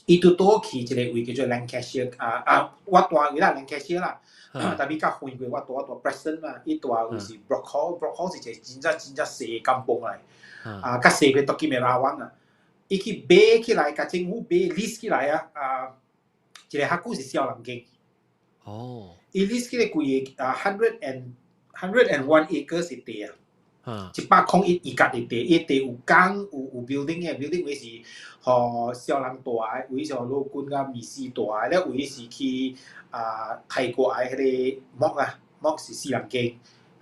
伊拄倒去一個位叫做 Lancashire 啊啊，我蹛位啦 Lancashire 啦，但比較遠過我蹛 Preston 嘛，伊蹛位是 Brockhall，Brockhall 是一個真正真正細的甘榜來，啊，較細過 Bukit Merah 啊。伊去買起來，共政府買 lease 起來啊，啊，一個較久是小人間。伊 lease 起來規个啊，101 acres 的地啊，101.2甲的地，伊地有工有有 building 的，building 位是予小人蹛的，位是予老君佮米絲蹛的，了位是去啊泰國的彼個 mosque 啊，mosque 是四人間。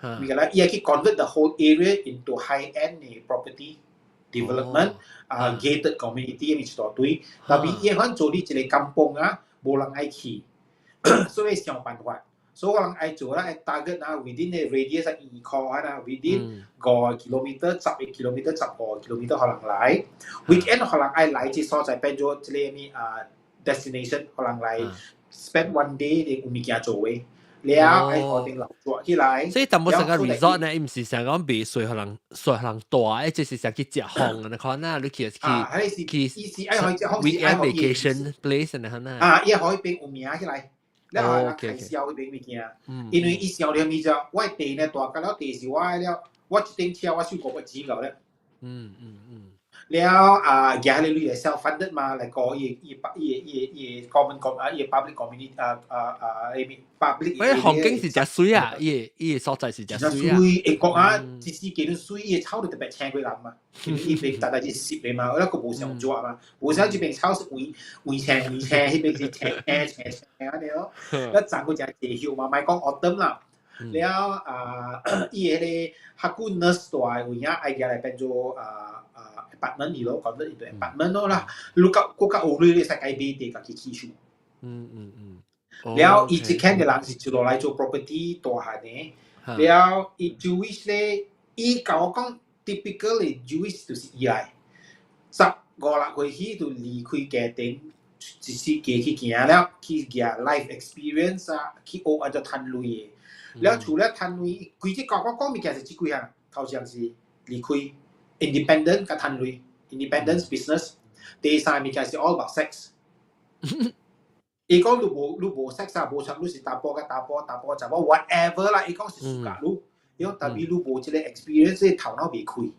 物個啦，伊愛去 convert the whole area into high end 的 property development，啊 gated community 一大堆，但是伊款做你一個甘榜啊，無人愛去，所以想辦法。所以我人愛做啦，愛 target 啊，within the radius 啊，2箍啊，within 5個 kilometer、10個 kilometer、15個 kilometer 予人來，weekend 予人愛來這所在變做這个物啊 destination，予人來 spend one day 有物件做的，了愛予定留住起來。所以淡薄成個 resort 呢，伊毋是想講賣稅予人稅予人蹛，這是想去食風的款啊，你去去去，伊是愛去食風 weekend vacation place 的款啊。啊，伊可以變有名起來。了後人開銷彼邊物件，因為伊想著物就我地呢蹛甲了地是我的了，我一頂車我收五筆錢夠了。了啊，舉彼個鐳來 self funded 嘛，來過伊伊伊伊伊 common com 啊，伊 public community 啊啊啊，伊 public。喂，環境是誠媠啊，伊伊所在是誠媠啊。水，會講啊，一時間水，伊草就特別青過人嘛，因為伊邊逐逐是濕的嘛，我閣無上熱嘛，無啥這邊草是圍圍青圍青，彼邊是青青青青按呢咯。了長過誠濟葉嘛，莫講 autumn 啦。了啊，伊彼個較久 nurse 蹛的有影愛舉來變做啊啊 apartment 去咯，convert into apartment 咯啦。你較閣較有鐳，你會使家買地，家己起厝。了伊這間嘅人是一路來做 property 大漢嘅，了伊 Jewish 咧，伊共我講 typical 嘅 Jewish 就是伊來，15、16歲起就離開家庭，一時家去行了，去行 life experience 啊，去學按怎趁鐳嘅。了除了趁鐳，規隻共我講物件是這幾項，頭一項是離開 independent 佮趁鐳，independence business。第三物件是 all about sex。伊講你無 sex 啊，無像你是查埔佮查埔，查埔查某 whatever 啦，伊講是暑假你，伊講 tapi 你無這個 experience，頭腦袂開，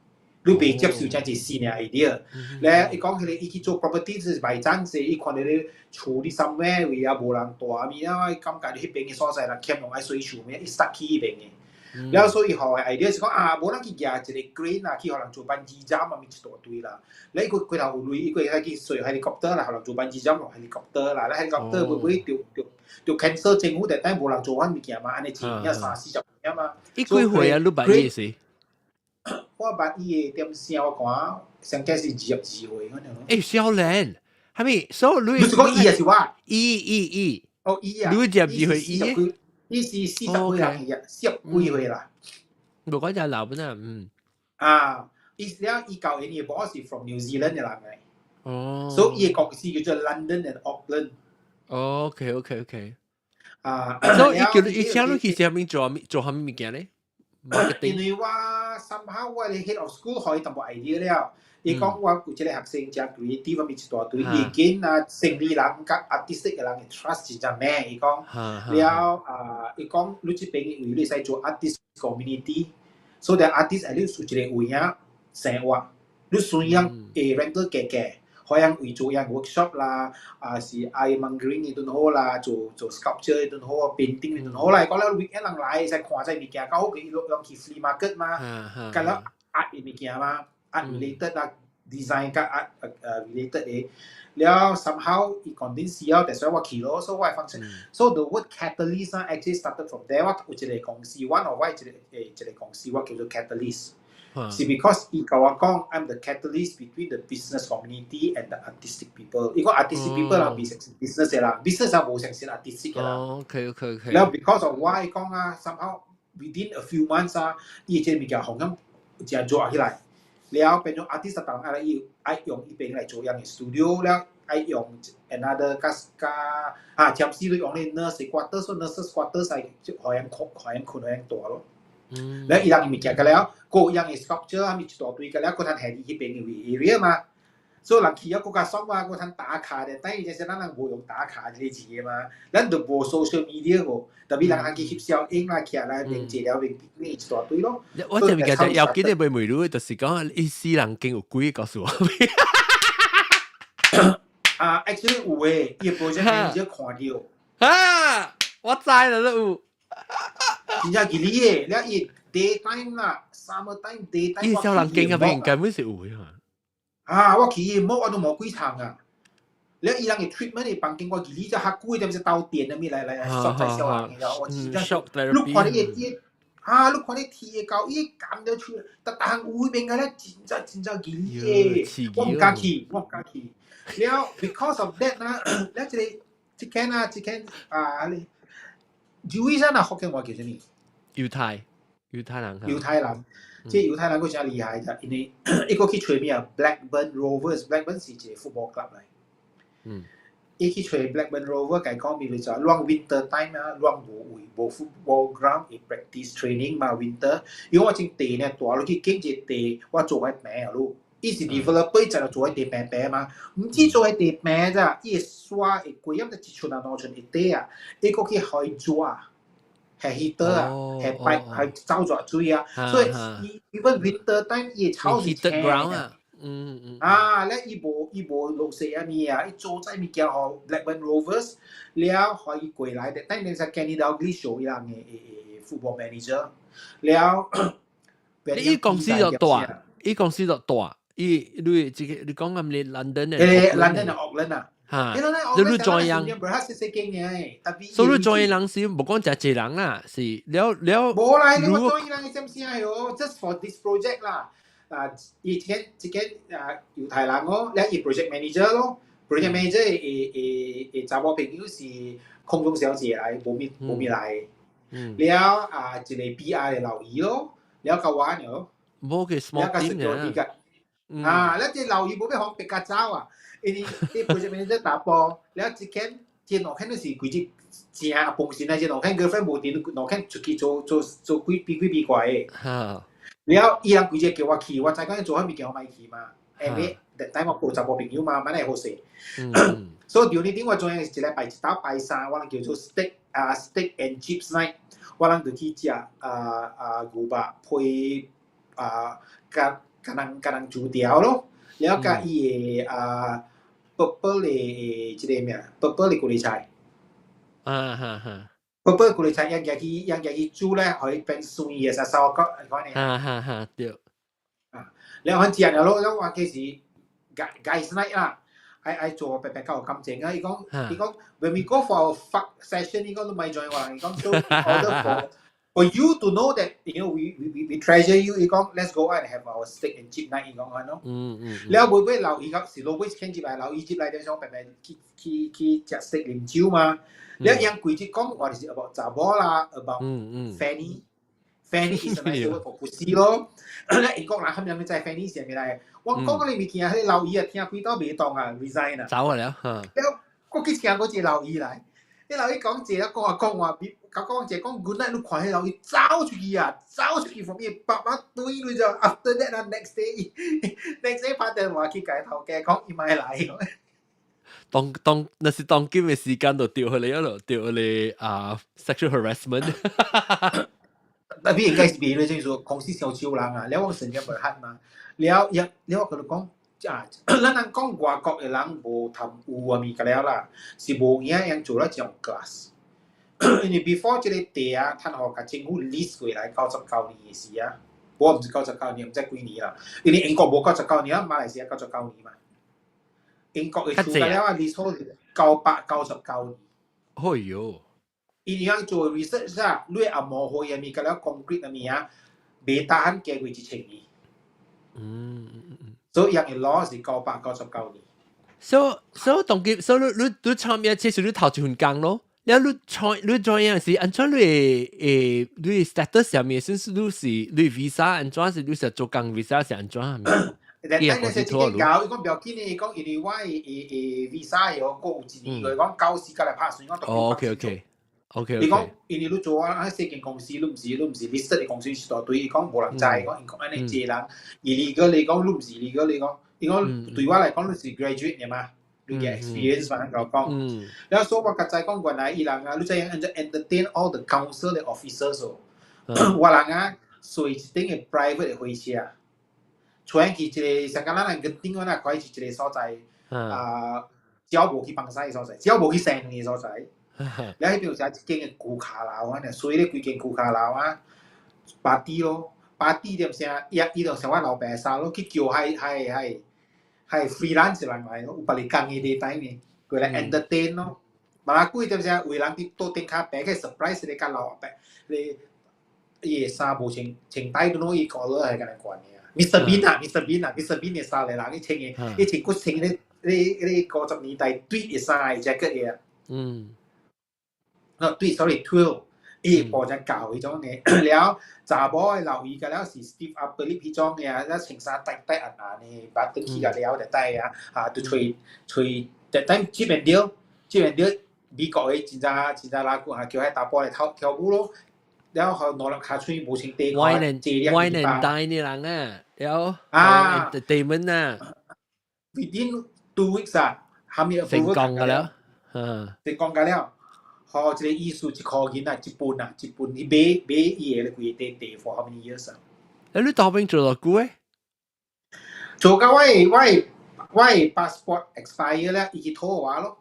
你袂接受這一新嘅 idea。咧，伊講彼個伊去做 property 是賣賺勢，伊看著咧厝佇 somewhere 位啊無人住啊物啊，伊感覺彼邊嘅所在人欠攏愛洗厝咩，伊 stuck 去彼邊嘅。了所以予的 idea 是講啊，無咱去舉一個 crane 啊，去予人做 bungee jump 啊，物一大堆啦。咧伊閣過頭有鐳，伊閣會使去坐 helicopter 啦，予人做 bungee jump 用 helicopter 啦。咧 helicopter 尾尾著著著 cancel 政府，但等無人做阮物件嘛，按呢錢遐三四十年嘛。伊幾歲啊？你捌伊時？我捌伊的點聲，我看上計是22歲可能。欸，少年，係咪？所以你你是講伊抑是我？伊伊伊。哦，伊啊。你22歲伊？伊是四十幾人去，四十幾歲啦。無講就老本啊，嗯。啊，伊了伊舊年嘅 boss 是 from New Zealand 嘅人嚟。哦。所以伊個公司叫做 London and Auckland。 OK。啊。所以伊叫伊請你去啥物做做啥物物件咧？因為我 somehow 我嘅 head of school 予伊淡薄 idea 了，伊講我有這個學生誠 creative 物一大堆，伊見啊生理人佮 artistic 嘅人嘅 trust 真正咩？伊講了啊，伊講你這邊嘅位你使做 artist community，so that artist at least 有一個位啊生活，你雖然會 rental 價價，可以為做樣 workshop 啦，啊是 ironmongering 嘅都好啦，做做 sculpture 嘅都好，painting 嘅都好啦。講了 weekend 人來使看這物件，較好佢攏去 flea market 嘛，佮了 art 嘅物件嘛，art related 啦，design 佮 art related 嘅。了 somehow 伊 convince 了，that's why 我去咯，所以我會 function。So the word catalyst 啊，actually started from there。我有一個公司，one of 我一個公司，我叫做 catalyst。是 because 伊共我講，I'm the catalyst between the business community and the artistic people。伊講 artistic people 人袂相信 business 嘅啦，business 人無相信 artistic 嘅啦。了 because of 我伊講啊，somehow within a few months 啊，伊這個物件紅咁誠做起來，了變做 artist 當愛來伊愛用伊邊來做樣嘅 studio，了愛用 another 較較啊，暫時都用咧 nurse quarters，nurses quarters 係予人困，予人困，予人蹛咯。了伊人物件個了，各樣嘅 sculpture 啊，物一大堆個了，閣通下佇彼邊嘅 area 嘛。所以人去了閣較爽啊，閣通打卡的。等於就是咱人無用打卡這個字的嘛，咱就無 social media 無，特別人通去翕相影啦，徛來面坐了面面一大堆咯。我這物件就要記得袂問你，就是講伊死人間有鬼告訴我。啊，actually 有誒，伊個 project manager 看著。啊，我知啦，都有。真正吉利的，了伊 daytime 啦，summer time daytime。伊小人間嗰邊根本是有的。啊！我去伊摸我都摸幾層啊！了伊人嘅 treatment 嘅房間，我記你只較久點只導電啥物來來來，索在小人嘅，我真正你看你伊啊！你看你鐵的膠，伊撳咗出，逐逐項有彼邊個咧，真正真正吉利的，我毋敢去，我毋敢去。了，because of that 啦，了這個這間啊，這間啊，你 Jewish 啊，福建話叫啥物？猶太，猶太人。猶太人，這猶太人閣誠厲害咋，因為伊閣去揣物啊，Blackburn Rovers，Blackburn 是一個 football club 來。伊去揣 Blackburn Rover，共伊講，比如說，攏 winter time 啊，攏無位，無 football ground，伊 practice training 嘛 winter。因為我種地呢，蹛落去建一個地，我做彼平啊囉。伊是 developer，伊就做彼地平平嘛，毋止做彼地平咋，伊會刷會過，抑毋知一寸啊兩寸一塊啊，伊閣去予伊熱，係 heater 啊，係擺係走熱水啊，所以伊 even winter time 伊會草是青啊。啊，咧伊無落雪啊物啊，伊做這物件予 Blackburn Rovers，了予伊過來，等於是 Kenny Dalglish 做伊人的 football manager，了。伊公司就大，伊公司就大，伊你這個你講咁你 London 嘅？誒，London 的 Auckland 啊。嚇，你你 join 人，所以你 join 人是無講誠濟人啦，是了了。無啦，你我 join 人嘅啥物喲？Just for this project 啦。啊，以前這間啊猶太人哦，了伊 project manager 咯， project manager 的查某朋友是空中小姐來，無咪無咪來。了啊，一個 PR 的老姨咯，了佮我咯。無個 small team 啊，了這老姨無欲予別家走啊，因為啲 project manager 打波，了一間這兩間都是規隻正本身啊，這兩間 girlfriend 無佇兩間出去做做做幾比幾比怪的。了伊人規隻叫我去，我知講做啥物件我莫去嘛，因為等我有查某朋友嘛，蠻會好勢。所以調呢點我做一禮拜一到拜三，我人叫做 steak 啊 steak and chips night，我人就去食啊啊牛肉配啊佮佮人佮人煮條咯，了佮伊的啊 purple 的這個咩 purple 的高麗菜。啊哈哈。 purple 高麗菜用舉去用舉去煮咧，可以變酸的，啥燒角款的。哈哈哈，對。啊，了反正了咯，了我其實 guys night 啦，愛愛做白白較有感情啊！伊講伊講，when we go for a fuck session，伊講都咪 join 我，伊講 so order for you to know that we treasure you，伊講 let's go out and have our steak and chip night，伊講安咯。了尾尾老伊講是老尾牽入來，老伊接來點想白白去去去食 steak 啉酒嘛。了伊規日講話就是 about 查某啦，about fanny。Fanny is a nice word for pussy 咯。咧英國人冚唪唥知 Fanny 是啥物來？我講嗰個物件，彼個老姨啊，聽幾道袂當啊，resign 啊。走啊了，嚇。了，我去聽過一個老姨來，彼老姨講一個講啊講話，比講一個講 good night，你看彼老姨走出去啊，走出去 from 伊爸爸對你就 after that 啊，next day，next day 拍電話去共頭家講伊莫來。當當那是當今嘅時間就掉去你一路掉去啊 sexual harassment。特別應該是別咧，就是說公司傷少人啊，了我成日無喊嘛，了了了我佮你講啊，咱人講外國的人無貪污啊物個了啦，是無影樣做了這種 class。因為 before 這個地啊，趁予共政府 list 過來99年的時啊，我毋是九十九年，毋知幾年啦。因為英國無九十九年，馬來西亞九十九年嘛。英國的出來了啊，list 好999年。哎喲！伊樣做 research 啊，你阿毛會啊物個了 concrete 啊物啊，袂當加過1000年。所以樣的 law 是999年。 So 當今，so 你你你創業其實你頭一份工咯，了你創你 join 是按怎你會你 status 上面，是是你是你 visa 按怎是你是做工 visa 是按怎？但係你是自己搞，伊講不要緊的，伊講因為我的 visa 有過有一年，伊講九時過來拍算，我哦，OK。伊講，因為你做啊，細間公司，你毋是 listed 的公司是大堆，伊講無人知，伊講伊講按呢濟人，而你個你講你毋是你個你講，伊講對我來講你是 graduate 的嘛，你嘅 experience 嘛，我講。然後所以我較知講原來伊人啊，你知影按怎 entertain all the council 的 officers 哦，我人啊，坐一頂的 private 的火車，出去一個像敢咱人跟頂我那開是一個所在，啊，只要無去放屎的所在，只要無去生卵的所在。了彼邊有一間的舊跤樓啊，所以咧規間舊跤樓啊，party 咯，party 點聲，伊伊就像我老爸衫咯，去叫彼彼彼彼 freelance 人來咯，有別個工的地帶呢，過來 entertain 咯。嘛鬼點聲，有人佇桌頂跤白去 surprise 你甲老爸，你伊的衫無穿穿帶都伊講落係共你關的啊。Mr Bean 啊，Mr Bean 啊，Mr Bean 的衫來人，伊穿的，伊穿骨穿咧咧咧50年代對的衫的 jacket 的。哦，對，sorry，twill，伊布只舊彼種的，了查某的老伊個了是 stiff upper lip 彼種的啊，了穿衫帶帶暗暗的，把轉去個了就帶啊，啊，就揣揣，就等這邊著，這邊著美國的真正真正拉久哈，叫彼查埔來跳跳舞咯，了後兩粒跤喙無穿短褲， wine and dine 的人啊，了啊，entertainment 啊，within 2 weeks 啊，還沒成功個了，嗯，成功個了。好，這個意思一箍銀啊，一本啊，一本伊買買伊個規個地 for how many years 啊？欸，你當兵做偌久誒？做到我的 passport expire 咧，伊去討我咯。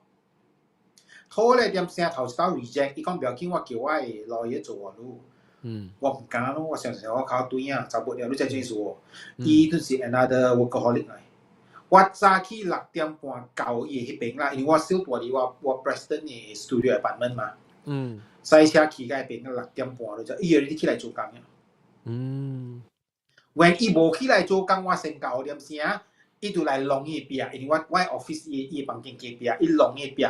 討咧點聲頭一道 reject，伊講不要緊，我叫我的 lawyer 做我咯。我毋敢咯，我想想我較對啊，查某了，你知怎意思無？伊就是 another workaholic 來。我早起6點半到伊彼邊啦，因為我小住佇我我 Preston 的 studio apartment 嘛。駛車去到彼邊6點半就伊就起來做工了。When 伊無起來做工，我先到點聲，伊就來弄伊壁，因為我 office 伊房間隔壁，伊弄伊壁。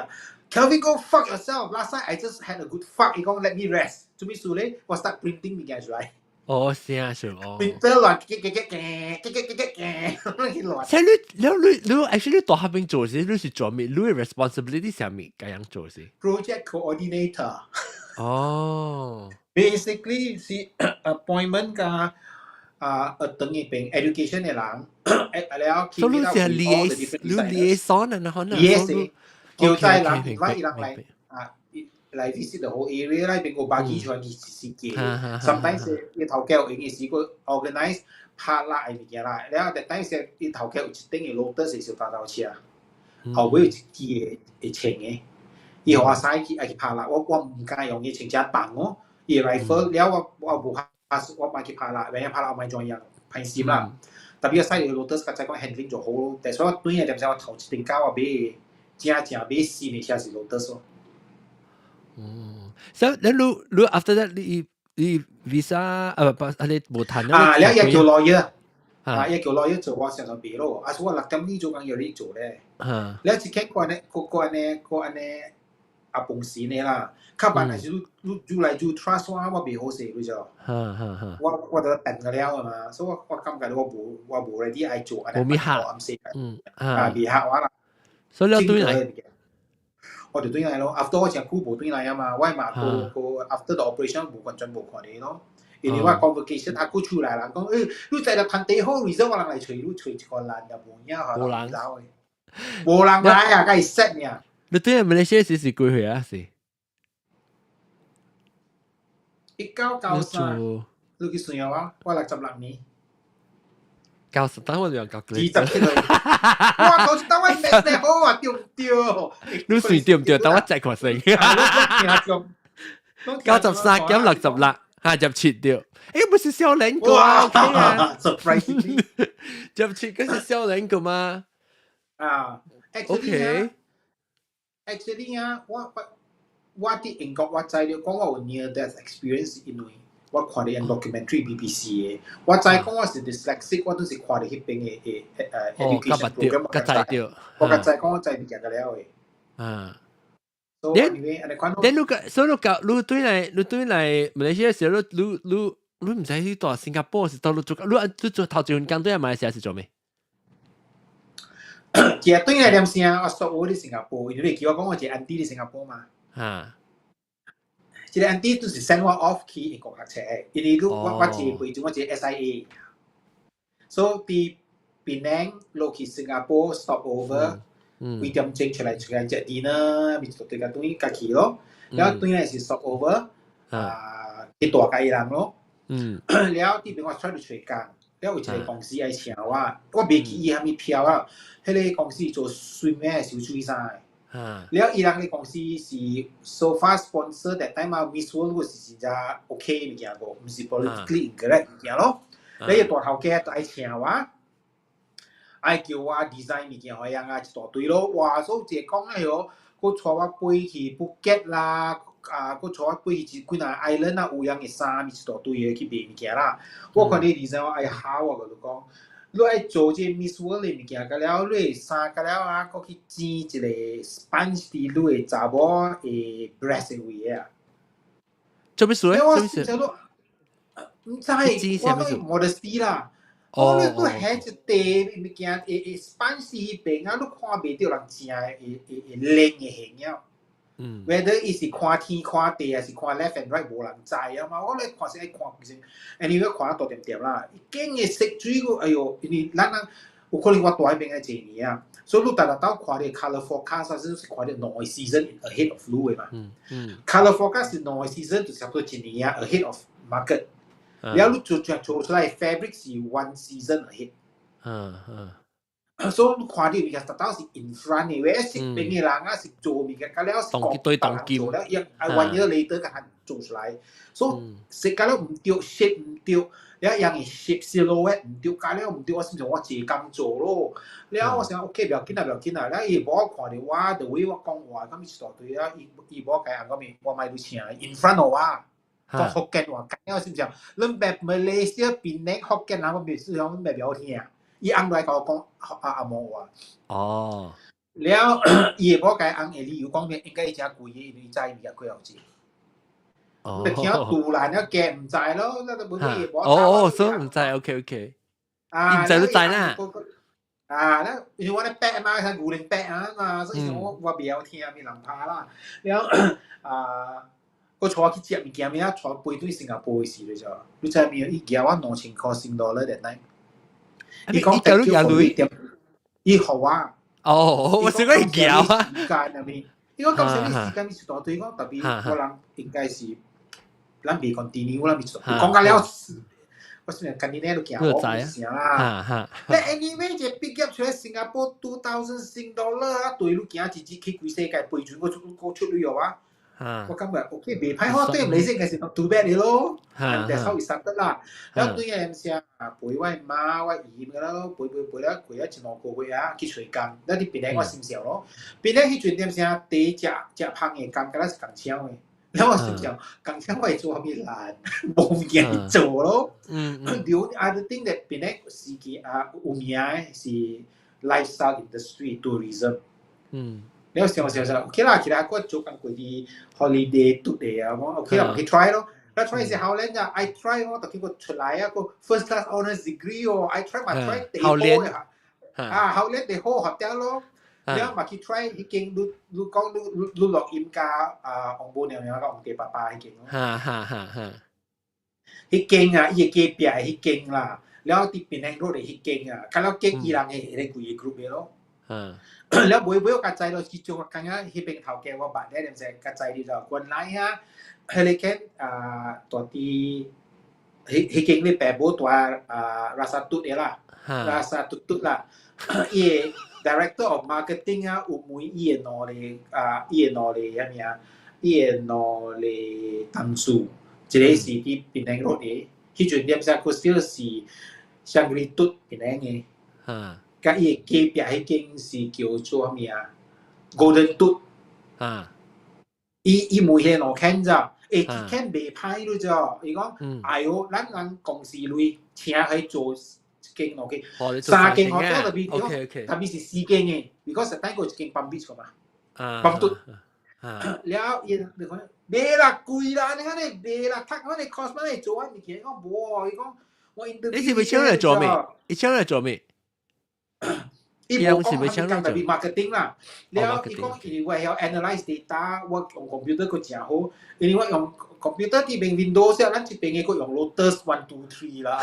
Kelvin go fuck yourself. Last night I just had a good fuck. 伊講 let me rest。做咩事咧？我 start printing 物件出來。哦，是啊，是哦。 printer 亂，結結結結結結結結，亂。所以你 actually 你大學邊做時，你是做咩？你 responsibility 啥物？咁樣做時？Project coordinator。哦。 Basically 是 appointment 加啊，等於邊 education 嘅人，了。所以你是 liaison，你 liaison 啊，可能。 Yes，叫在人 invite 人來啊，來 visit the whole area 啦，邊個 buggy 出來去司機。Sometimes 伊頭家有閒嘅時，個 organize 拍啦嘅物件啦。了後等時伊頭家有一頂嘅 Lotus 是小大頭車，後尾有一支嘅會穿嘅，伊予我駛去愛去拍啦，我毋敢用伊穿遮重哦。伊 rifle 了我無我莫去拍啦，萬一拍啦我莫怎樣，歹心啦。特別我駛 Lotus 較早講 handling 就好咯，但是我轉來點時我頭一頂交我買正正買新的車是 Lotus 咯。哦，所以你 after that 你 visa 啊不啊你無談啊，你一叫 lawyer 啊，一叫 lawyer 做我上上別咯，啊，所以我6點呢做工要你做咧。你一傾個呢個個呢個呢啊本事呢啦，較慢係是你來做 trust 我，我袂好勢，你知道？我就等個了嘛，所以我感覺我無 ready 愛做，無咪客，啊，未客我啦。所以你對來。我就轉來咯，after 我真久無轉來啊嘛，我嘛個個 after the operation 無完全無看你咯，因為我 convocation 較久出來人講，你在來談地好 result 我人來揣你揣一個人就無影，無人，無人來啊，該 set 呢。你對馬來西亞時是幾歲啊？是？1993，你幾歲啊？我66年。九十，等我兩個27歲。哇！頭一當我咩咩好啊？對唔對？你算對唔對？等我再看先。93減66，嚇17對。不是少年個啊！OK 啊，surprisingly， 17個是少年個嗎？啊，OK。 Actually 啊，我佇英國我知著講我有 near death experience，因為我看著 documentary BBC 的，我知講我是 dyslexic，我都是看著彼邊的 education program，我知著，我較知講我知物件個了的。你你個所以你教你對來馬來西亞時候，你毋知去到新加坡是到你做你做頭一份工對來馬來西亞是做咩？其實對來點聲，我說我佇新加坡，因為你記我講我一個 auntie 佇新加坡嘛。這個 auntie 就是 send 我 off 去英國學冊，因為我一個背景我一個 SIA，所以佇檳城落去新加坡 stop over，幾點鐘出來食 dinner，咪就對個轉家去咯。然後轉來是 stop over，啊，去大家人咯。了佇邊我出去揣工，了有一個公司愛請我，我袂記伊啥物票啊。彼個公司做 swimwear 游水衫的。了伊人的公司是 so far sponsor that time 啊，Miss World 是真正 OK 物件無，毋是 politically incorrect 物件咯。了伊大頭家就愛請我，愛叫我 design 物件予人啊，一大堆咯。哇！所以一個講哎喲，閣帶我飛去布吉啦，啊，閣帶我飛去幾若 island 啊，有樣的衫一大堆的去賣物件啦。我看你 design 我愛考我就講，你愛做這 Miss World 的物件，甲了你的衫，甲了啊，閣去剪一個 sponge 佇你的查某的 breast 的位啊。做咩事？做咩事？毋知，我講 modesty 啦。哦，你下一塊物件，會 sponge 彼邊啊，你看袂著人正會靚的形了。Whether 伊是看天看地，還是看 left and right，無人知啊嘛。我咧看是愛看其實，anyway 看得大點點啦。伊間的色水個，哎喲，因為咱人有可能我住彼邊愛濟年啊，所以你逐日兜看著 colour forecast 啊，是看著兩個 season ahead of 你的嘛。Colour forecast 是兩個 season 就差不多一年啊 ahead of market。了你做出來 fabric 是 one season ahead。所以你看著物件，逐兜是 in front 的，話識邊的人啊是做物件，甲了是講別人做了，伊 one year later 共做出來，所以色甲了毋對，shape 毋對，了樣的 shape silhouette 毋對，甲了毋對，我心想我一工做咯，了我想 OK 不要緊啦，不要緊啦，了伊無看著我，the way 我講話，咁一大堆啊，伊無共人講面，我莫你請 in front of 我。講福建話，講了是毋是？恁白馬來西亞檳城福建人，我袂說講袂曉聽。伊翁來共我講啊紅毛話。哦。了，伊會無共翁的理由講應該伊誠貴的，因為知物件幾後錢。哦。聽杜蘭了驚毋知咯，那都無伊無。哦哦，所以毋知，OK OK。啊，毋知都知啦。啊，那因為我咧白嘛，像牛奶白啊嘛，所以我袂曉聽咪人拍啦。了啊，我帶我去食物件，物仔帶飛對新加坡的時陣，你知未？伊寄我2000箍新多咧，that night。伊講叫你寄鐳，伊予我。哦，我想講伊寄啊。時間入面，伊講感謝你時間，你一大堆，講特別我人應該是，咱未 continue，咱未做，講到了。我算係近年咧都行我唔成啦。但 anyway 這畢業出來新加坡 2000 新 dollar 啊，對你行一日去規世界飛船，我出旅遊啊。我感覺 OK 袂歹好，對來說應該是 not too bad 的咯。但係會得啦。然後對個啥陪我媽、我姨咁咯，陪陪陪了過咗一兩個月啊，去揣工。咱佇檳城我心想咯，檳城彼陣點啥第一食食芳的工，敢若是共搶的。然後我心想，共搶我會做啥物難？無物件做咯。The other thing that 檳城時期啊有名的是 lifestyle industry tourism。你想想想，OK 啦，其實我做工過啲 holiday 嘟的啊，我 OK 啦，我去 try 咯。那 try 是後來啊，I try 我特別我出來啊個 first class honours degree 哦，I try 嘛 try 第好嘅啊，後來第好學掉咯。了嘛去 try 彼間你你講你你你錄音加啊黃母娘娘甲黃爹爸爸彼間咯。哈哈哈哈。彼間啊，伊個隔壁的彼間啦，了佇檳城 road 的彼間啊，較了隔伊人的彼個規個 group 的咯。了尾尾我較知咯，去做感覺彼邊頭家我捌咧，毋知較知你就原來啊，彼個間啊，蹛佇彼彼間咧爸母蹛啊 Rasa Tut 的啦，Rasa Tut Tut 啦，伊個 director of marketing 啊，有問伊的兩個啊，伊的兩個啥物啊，伊的兩個同事，一個是佇檳城 road 的，彼陣點啥閣still 是香格里嘟檳城的。佮伊的隔壁彼間是叫做啥物啊？Golden Tooth。伊伊問彼兩間咋？欸，這間袂歹你知？伊講，哎喲，咱人公司類請去做一間落去，三間學校特別講，特別是四間的，because 實在過一間 Palm Beach 嘛，Palm Tooth。了伊你講，袂啦，貴啦，你看你袂啦，讀我你 course 乜你做啊物件，講無，伊講我你是咪請來做咩？你請來做咩？伊無講啥物講特別 marketing 啦，了伊講因為我會曉 analyse data，我用 computer 閣誠好，因為我用 computer 這邊 Windows，咱這邊的閣用 Lotus 1 2 3 啦。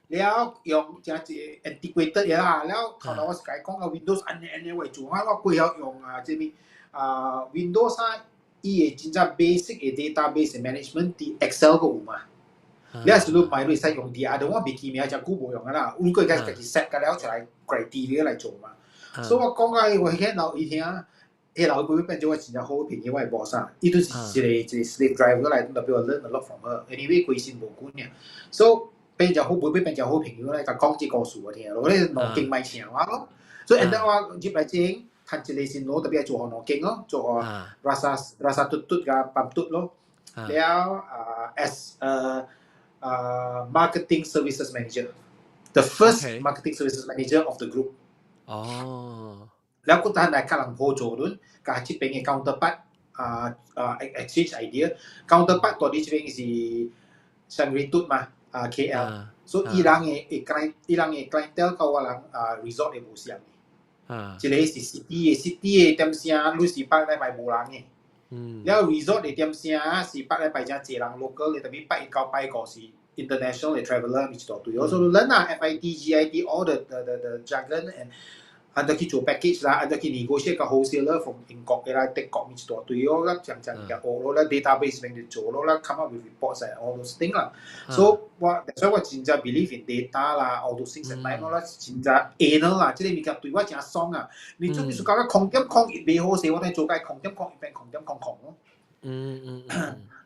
了用誠濟 antiquated 的啦，了頭頭我是共伊講啊 Windows 按呢按呢我會做，我我過曉用啊這物啊 Windows 啊，伊的真正 basic 的 database management 佇 Excel 閣有嘛。你若是你買你會使用啲啊，我袂記名，誠久無用啊啦，有個家己 set 個了出來 criteria 來做嘛。所以我講甲我彼老伊聽，彼老輩變做我真正好朋友，我的 boss 啊，伊都是一個一個 slave driver 來，特別我 learn a lot from her。Anyway，規身無管爾，所以變成好，尾變成好朋友來，共講這故事我聽，我咧兩間賣請我咯。所以 end up 我入來這趁一個新路，特別做予兩間咯，做予 Rasa Rasa 嘟嘟佮 Pam 嘟咯。了啊，as 呃marketing services manager，the first marketing services manager of the group。了，佮等來吉隆坡做陣，佮這邊的 counterpart 啊啊 exchange idea，counterpart 到底這邊是香格里拉嘛，啊 KL，所以伊人的 client，伊人的 clientele 佮我人啊 resort 的無相的。一個是 city 的，city 的點聲，你是百禮拜無人的。了 resort 的點聲是百禮拜誠濟人 local 的，特別拜一到拜五是 international 的 traveller 一大堆。所以咱啊 FIT、GIT all the jargon and 按怎去做 package 啦，按怎去 negotiate 佮 wholesaler from 英國的啦、德國咪一大堆哦，咱講講個學咯，咱 database 面就做咯，咱 come up with reports and all those things 啦。所以我所以我真正 believe in data 啦，all those things 來我啦真正 anal 啦，這個物件對我誠爽啊！你做是講0.01袂好勢，我等做該0.01變0.00咯。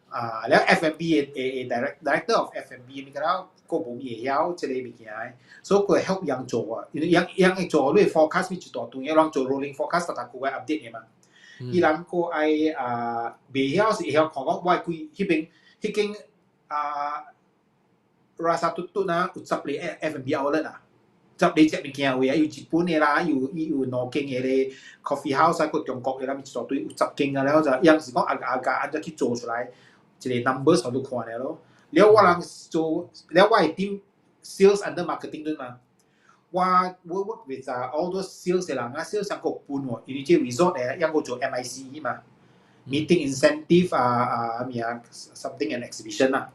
啊，了 F&B 的的 director of F&B 物件了，閣無咪會曉這個物件的，所以閣會 help 人做啊，因為人人會做你 forecast 咪一大堆，人做 rolling forecast 逐逐個月 update 的嘛。伊人閣愛啊，袂曉是會曉看講我規彼邊彼間啊， Rasa Tutut 啊，有10個 F&B outlet 啊，10個隻物件位啊，有日本的啦，有兩間的咧 coffee house 啊，閣中國的啦，一大堆有10間啊，了就伊是講阿阿加按怎去做出來，一個 numbers 我都看了咯。了我人做，了我的 team sales under marketing 對嘛？我 work with 啊 all those sales 的人啊，sales 上個分喎，因為這 resort 咧，抑閣做 MICE 嘛，meeting incentive 啊咩啊，something and exhibition 啦。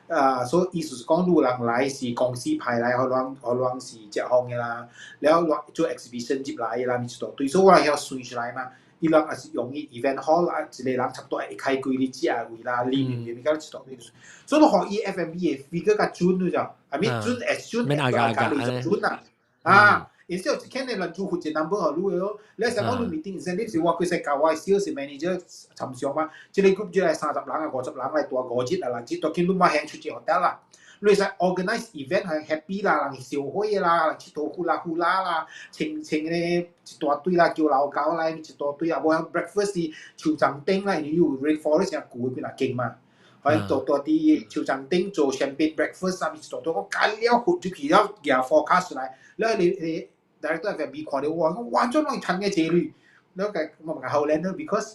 啊，所以意思是講，有人來是公司派來，予人予人是接方的啦，了做 exhibition 入來的啦，一大堆，所以我會曉算出來嘛。伊人也是用伊 event hall 啊，一個人差不多會開幾日食位啦，裡面面甲一大堆，所以予伊 F&B 的 figure 較準你知？I mean 準會準會加加就準啦。啊，然之後一間的人做負責 number 予你的咯，你想講你 meeting incentive 是我佢使教我 sales manager 參詳嘛，這個 group 就來30人啊50人來蹛5日啊6日，都見你嘛興出去 hotel 啦。你會使 organize event 係 happy 啦，人燒火啦，人𨑨迌呼啦呼啦啦，穿穿咧一大堆啦，叫老狗來一大堆啊，無 breakfast 是樹叢頂啦，因為有 rainforest 成舊的幾若間嘛，可以大大啲樹叢頂做 champagne breakfast 啥物一大堆，我幹了豁出去了，舉 forecast 出來，了你你 director F&B 看到我，我完全攏會趁嘅這類，了個我問後來呢，because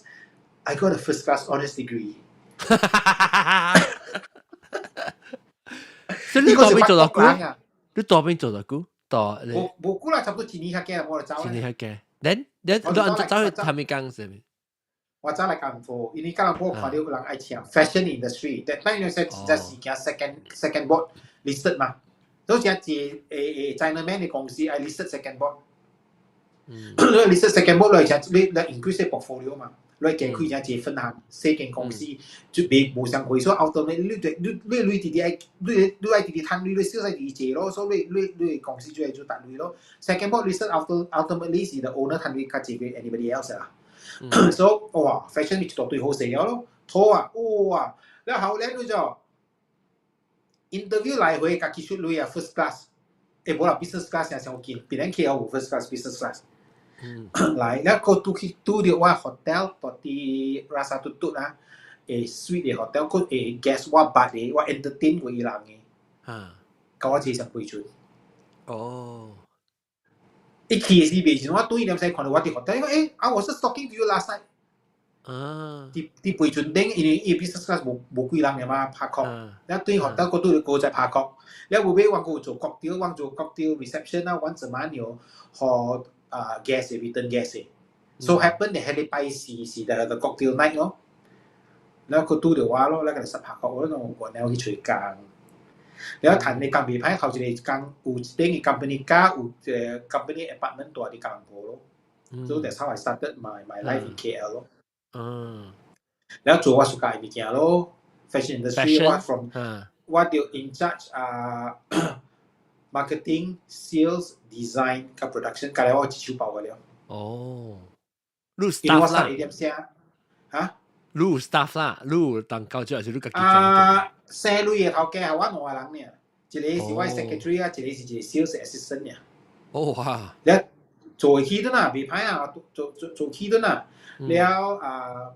I got a first class honours degree。所以你蹛邊做到久？你蹛邊做到久？蹛無無久啦，差不多一年較久，我就走。一年較久。then 你你按走去啥物工啥物？我走來吉隆坡，因為吉隆坡看到有人愛請 fashion industry，但當然說真正是行 second board listed 嘛，都是一個 Chinaman 的公司愛 listed second board。你 listed second board 來請你來 increase portfolio 嘛。你加開只一個分行，細間公司就袂無相會，所以後頭你你你你你直直愛你你愛直直趁你你小細直直借咯，所以你你你公司就會做逐類咯。Second board listed ultimately 是 the owner 趁錢較濟過 anybody else 啦。所以哇，fashion 一大堆好勢了咯，妥啊，哇，了後來你就 interview 來回家己出鐳啊，first class，欸無啦，business class 也上緊，別人去無 first class business class。來，了閣拄去拄著我 hotel 蹛佇 Rasa Tutut 啊，會 suite 的 hotel，閣會 guest 我捌的，我 entertain 過伊人的，共我坐上飛船。一去時袂時，我對伊點使看到我佇 hotel，伊講欸，啊我是 talking to you last night。佇飛船頂，因為伊 business class 無無幾人爾嘛，拍殼。了對 hotel 閣拄著閣再拍殼。了後尾我閣有做 cocktail，我做 cocktail reception 啊，阮怎麼樣，予啊 guest return guest。So happen 彼禮拜四是 the cocktail night 咯。了閣拄著我咯，了共伊拍殼，我講我了去揣工。了趁的工袂歹，頭一個工有一頂個 company car，有一個 company apartment 蹛佇吉隆坡咯。So that's how I started my life in KL 咯。了做我 suka 的物件咯，fashion industry 我 from 我就 in charge 啊 marketing、sales、design 佮 production，加了我一手包個了。哦，你 staff 啦？一點聲，嚇？你有 staff 啦，你有當教授還是你家己做？啊，生類的頭家係我兩個人爾，一個是我 secretary 啊，一個是一個 sales assistant 爾。哦哇！了做起陣啊，袂歹啊，做做做起陣啊，了啊。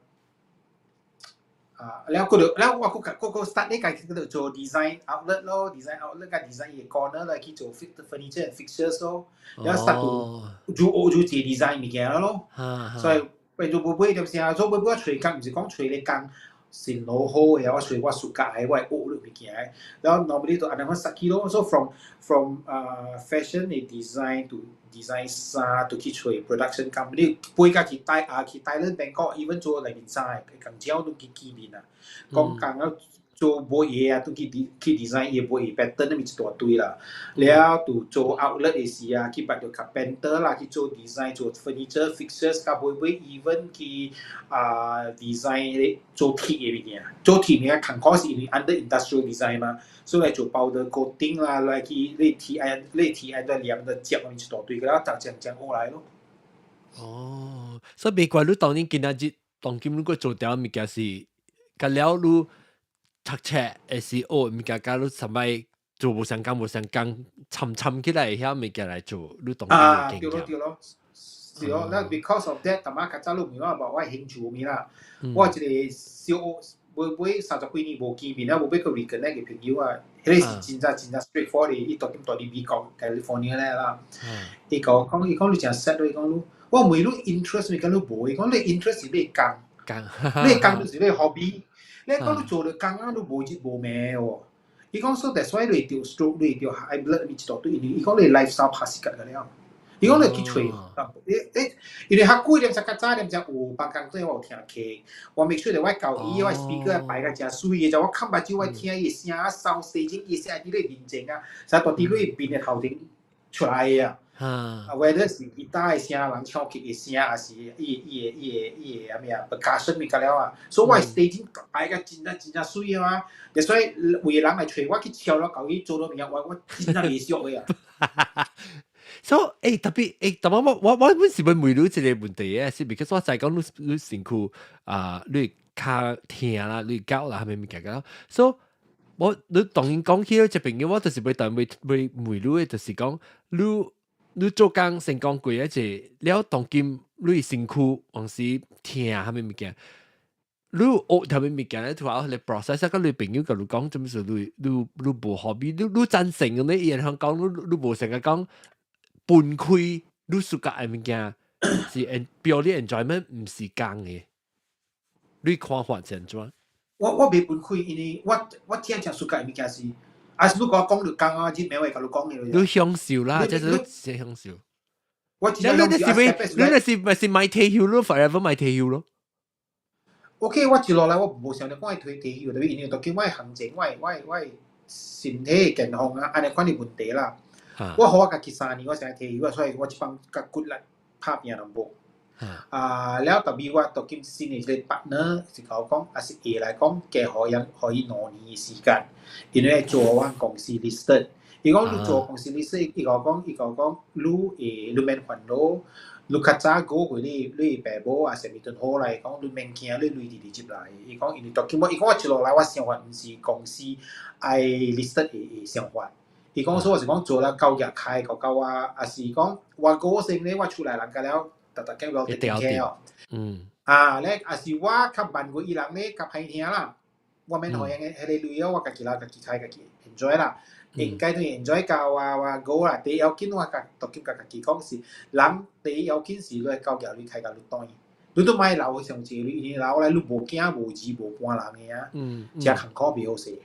啊，了閣著，了我閣閣閣 start 咧家己閣做 design outlet 咯，design outlet 佮 design 伊個 corner 來去做 furniture and fixtures 咯，了 start 就就學就做 design 物件咯，所以為做尾尾就是啊，做尾尾我揣工，毋是講揣咧工線路好的，我揣我 suka 的，我會學落物件的，了 normally 就按呢款殺去咯，so from fashion 的 design to design 衫，to 去揣 production company，飛甲去台啊去 Thailand Bangkok，even 做內面衫的工廠都去見面啊，講工啊做買嘢啊，都去去 design 伊買嘢 pattern 那物一大堆啦，了就做 outlet 的時啊，去捌著 carpenter 啦，去做 design 做 furniture fixtures，甲尾尾 even 去啊 design 彼個做鐵的物件，做鐵物件艱苦是因為 under industrial design 嘛，所以來做 powder coating 啦，來去你鐵按你鐵按在黏在接一大堆，個了逐漸漸學來咯。哦，所以袂怪你當年今仔日當今你閣做條物件是，甲了你讀冊會是學物件，甲你啥物做無相共無相共，參參起來會曉物件來做，你當啊，對咯對咯，是咯，那 because of that，淡仔較早你問我無我興趣物啦，我一個小學尾尾30幾年無見面啊，無欲閣 reconnect 的朋友啊，彼個是真正真正 straightforward，伊當今蹛佇美國 California 咧啦。伊講講伊講你誠 sad 伊講你，我問你 interest 物件你無，伊講你 interest 是你工，工，你工就是你 hobby，你講你做了工啊，你無日無暝哦。伊講 so that's why 你會著 stroke，你會著 high blood 物一大堆，因為伊講你 lifestyle 拍死個了。伊講你去揣，你因為較久點才較早點才有幫工對我有聽課，我 make sure 我教伊我 speaker 擺甲誠媠的，就我崁目睭我聽伊聲啊，sound staging 伊聲佇咧面前啊，才蹛佇你面的頭前出來的啊。啊，whether 是吉他的聲、人唱曲的聲，還是伊的啥物啊，percussion 物件了啊，所以我 staging 擺甲真正真正媠啊嘛，所以有人來揣我去敲了，共伊做了物件，我真正袂俗的啊。所以特別特別我本是會問你一個問題嘅，是 because 我知講你身軀啊，你較疼啦，你搞啦，係咪物件個？所以我你當然講起這朋友，我就是會但會會問你的，就是講你做工成功過一隻，了當今你身軀還是疼係咪物件？你學頭面物件咧，頭你 process 個你朋友共你講，做咩事你無 hobby，你贊成嘅呢？伊人講你無成日講分開，你暑假嘅物件是 purely enjoyment，毋是工嘅。你看法是按怎？我袂分開，因為我真正暑假嘅物件是，啊是你共我講就工啊，這暝會共你講嘅。你享受啦，這是享受。我真正你是咪？你那是咪是買退休咯？forever 買退休咯？ OK，我一路來我無想著講愛退休，特別因為當今我行情，我身體健康啊，按呢款的問題啦。我予我家己3年，我先退休，所以我這放較骨力拍拚淡薄。啊，了特別我當今新的這個 partner 是共我講，抑是會來講加予伊予伊2年時間，因為做阮公司 listed。伊講你做公司 listed，伊共我講，你會你免煩惱。你較早過過你爸母啊，啥物頓好來講，你免驚你鐳直直入來。伊講因為當今我，伊講我一路來我想法毋是公司愛 listed 的想法。伊講說我是講做了交業開到到我，抑是講我個性咧，我出來人家了，逐逐間 well taken care 哦。啊，咧抑是我較慢過伊人咧，較歹聽啦。我免予𪜶彼個鐳哦，我家己來家己開家己 enjoy 啦。應該都 enjoy 到我過啦。第一要緊我共當今共家己講是，人第一要緊是你愛交業鐳開甲你轉，你都莫留上濟鐳，因為留來你無囝無兒無伴人的啊，誠艱苦袂好勢。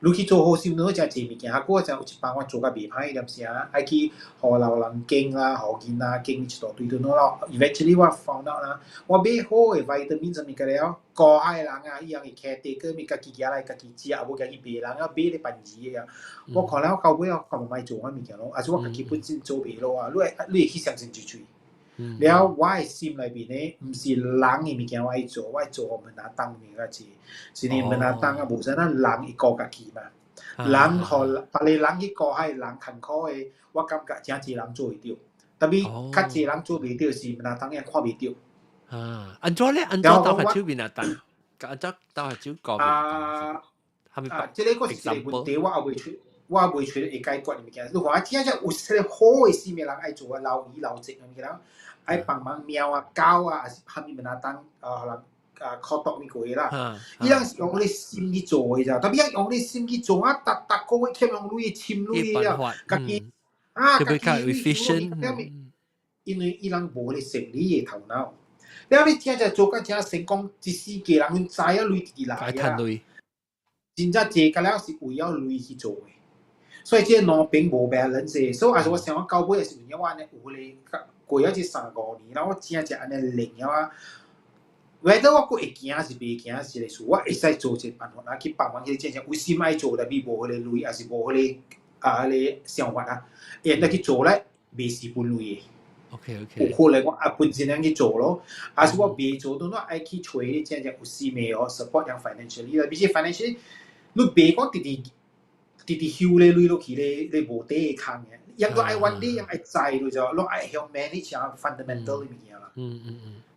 你去做好心，你誠濟物件，啊，我誠有一擺我做甲袂歹點聲，愛去予老人間啦，予囡仔間一大堆頓咯。Eventually 我 found out 啦，我買好的 vitamin 啥物個了，高海的人啊，伊人會 caretaker 物家己舉來家己食，無家己賣人啊，買咧辦事的啊。我看了到尾我較無愛做我物件咯，抑是我家己本身做袂落啊，你會去相信一喙。了，我的心內面呢，毋是人的物件我愛做，我愛做予門阿當物件濟，是因為門阿當啊，無啥咱人會顧家己嘛。人予別个人去顧彼人艱苦的，我感覺誠濟人做會著，特別較濟人做袂著是門阿當也看袂著。啊，按怎咧？按怎鬥下手面阿當？按怎鬥下手顧面啊啊，這个閣是一個問題，我猶未出，我猶未出會解決的物件。你看，真正有一個好的心的人愛做啊，老魚老節的物件，愛幫忙貓啊、狗啊，抑是蝦米物仔當啊，予人啊苦毒物過啦。伊人是用彼个心去做的咋，特別用彼个心去做啊，逐逐個月欠用鐳、揤鐳啊，家己啊，家己因為伊人無彼個生理的頭腦。了你真正做甲誠成功，一世界人攏知影鐳直直來啊。真正濟甲了是為了鐳去做的，所以這兩邊無 balance。所以抑是我想講到尾是為我按呢有彼個過了這三五年，然後我真正按呢練了啊。whether 我閣會行是袂行是個事，我會使做一個辦法啊去幫忙彼個真正有心愛做，但是無彼個鐳，抑是無彼個啊彼個想法啊，會當去做咧，袂蝕本鐳的。 有可能我啊本身去做咯，抑是我袂做，都我愛去揣真正有心的哦，support 人 financially 啦。比起 financially，你袂講直直直直收咧鐳落去咧，你無底的空的，抑閣愛穩定，愛知就就，攏愛曉 manage 啊 fundamental 的物件啦。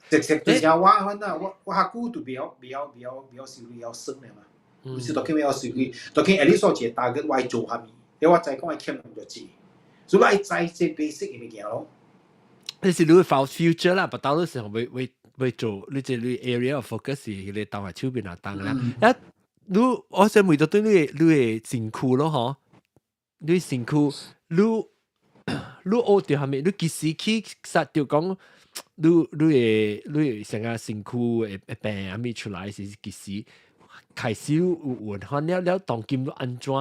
直直就是我反正我較久就袂曉收鐳，曉算的嘛。毋是當今袂曉收鐳，當今 at least 有一個 target 我愛做啥物，你我知講愛欠人就濟，所以我愛知這 basic 的物件咯。你是你 for future 啦，不到時候會做，你這你 area of focus 是你當下手邊啊當啦。一你我想問到對你的身軀咯，嗬，你身軀，你學著啥物？你幾時去實著講，你的成個身軀會病啥物出來是幾時開始有問看了了當今你按怎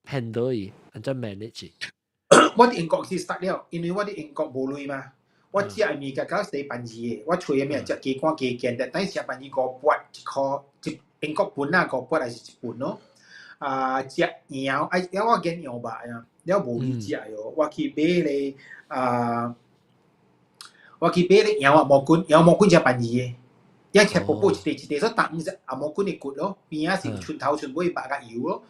handle 伊，按怎 manage？我佇英國是 start 了，因為我佇英國無鐳嘛，我食的物件較洗番薯的，我揣的物食雞肝雞健，但等食番薯5磅一箍，一英國本啊五磅還是一磅咯。啊，食羊，愛了我揀羊肉啊，了無鐳食喲，我去買咧啊，我去買咧羊仔毛菌，羊毛菌食番薯的，一切薄薄一塊一塊，所以逐黃是紅毛菌的骨咯，邊仔是春頭春尾肉佮油咯，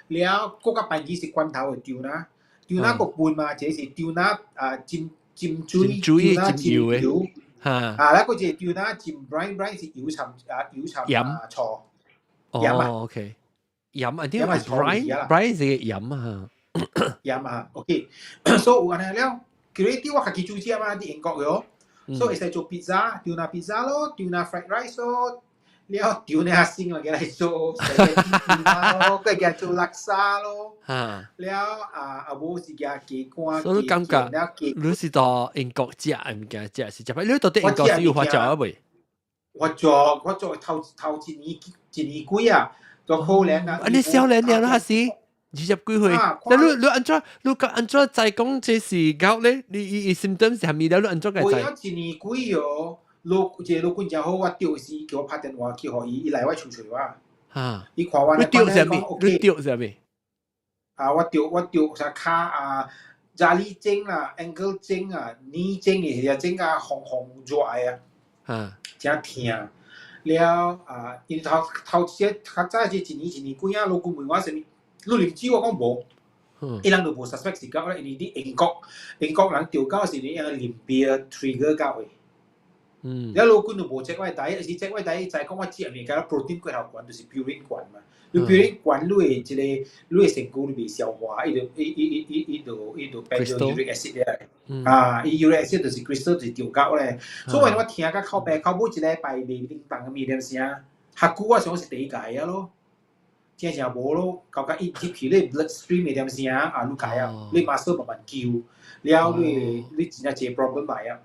了閣較番薯是罐頭的 tuna，tuna 閣分嘛，一個是 tuna 啊浸浸水，tuna 浸油的，啊，了閣一個 tuna 浸 brine，brine 是油摻啊油摻啊醋，鹽啊，OK，鹽啊，啲 brine，brine 是鹽啊，鹽啊，OK，所以有按呢了，叫你啲我家己煮食嘛，佇英國喲，所以會使做 pizza，tuna pizza 咯，tuna fried rice 咯，了 tuna 先我來做，tuna 咯，閣會做叻沙咯，了啊啊無是夾雞肝，所以感覺你是到英國食物件食是食，你到底英國是有發酵啊未？我做頭頭一年一年幾啊，做可憐啊！啊，你少年了啦是20幾歲？但你按怎你按怎知講這是 gout 咧？你伊 symptom 是啥物了？你按怎會知？我一年幾哦，老這老君真好，我著時叫我拍電話去予伊，伊來我厝揣我。伊看我你著啥物？你著啥物？啊，我著啥跤啊，查理症啦，ankle 症啊，knee 症的是整甲紅紅熱的啊，真疼。了啊，因頭頭這較早這一年一年幾啊，老君問我啥物，你啉酒我講無，伊人就無 suspect 是 gout 咧，因為佇英國，英國人著 gout 是你用啉 beer trigger gout 的。了老君就無 check 我的 diet，是 check 我的 diet，知講我食物件 protein 過頭懸，就是 purine 懸嘛。你 purine 懸，你的這個你的身軀你袂消化，伊就伊伊伊伊伊就伊就變做 uric acid 咧。啊，伊 uric acid 就是 crystal 就是著 gout 咧。所以我聽甲口白口尾一禮拜袂叮當的物點聲，較久我想是第一屆啊咯。真正無咯，搞甲伊入去你 bloodstream 的點聲啊，你解啊，你 muscle 慢慢揪，了你真正一個 problem 來啊。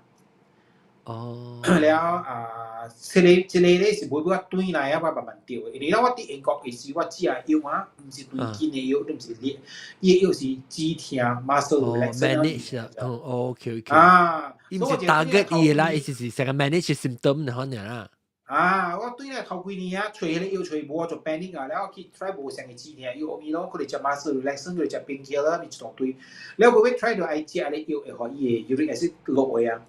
了啊，這個咧是尾尾我轉來啊，我慢慢著的。因為咧我佇英國的時，我食的藥啊，毋是對筋的藥，都毋是咧，伊的藥是止疼 muscle 哦，manage 啊，哦，OK。啊，伊毋是 target 伊啦，伊是成個 manage symptom 可能啦。啊，我對咧頭幾年啊，揣彼個藥揣無，我就 panic 啊，了去 try 無啥個止疼藥物咯，閣來食 muscle relaxant，閣來食 painkiller，一大堆。了尾尾 try 著愛食咧藥會予伊的 uric acid 落去啊。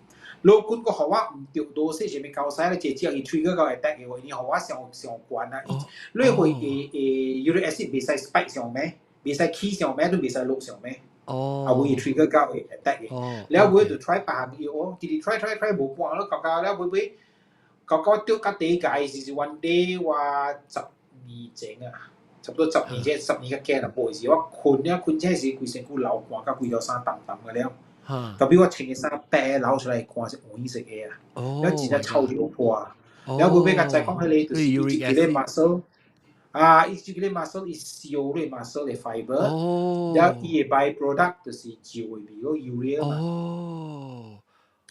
老君閣予我毋著多說啥物交使咧，這只伊 trigger 到 attack 的話，伊予我上上懸啊！你會會 uric acid 袂使 spike 上咩？袂使起上咩？都袂使落上咩？啊，會 trigger 到會 attack 的。了尾就 try 別項藥哦，直直 try try try 無半咯，搞到了尾尾，搞到著較第一屆是 one day 我10年前啊，差不多十年前，十年較加啦，無時我睏了睏醒時，規身軀流汗，甲規條衫澹澹個了。特別我穿的衫白流出來看是黃色的啊，了真正臭尿破。了尾尾較知講彼個就是伊一個 muscle，啊，伊一個 muscle 伊燒你 muscle 的 fiber，了伊的 by product 就是尿的味咯，urea 嘛。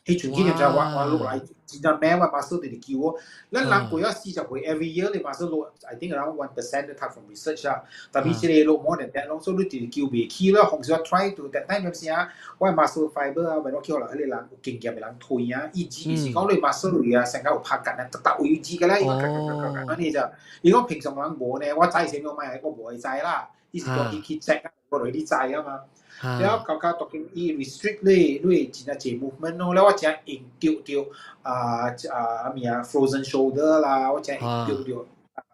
彼陣幾年才我落來，真正咩我 muscle 直直叫我。咱人過咗40歲，every year 你 muscle 落，I think around 1% 讀 from research 啊。特別這個落 more than that 咯，所以你直直叫袂起咯。紅時我 try to that time 有時啊，我 muscle fiber 啊，為我叫落彼個人有經驗的人推啊，伊只是講你 muscle 位啊，成個有拍緊啊，逐逐位置個咧，伊講咔咔咔咔安尼就，伊講平常人無呢，我知啥物買，我無會知啦。伊是講伊去 check 啊，我來你知啊嘛。了搞到當今伊 restrict 你真正濟 movement 咯，了我真用著著啊啊物啊 frozen shoulder 啦，我真用著著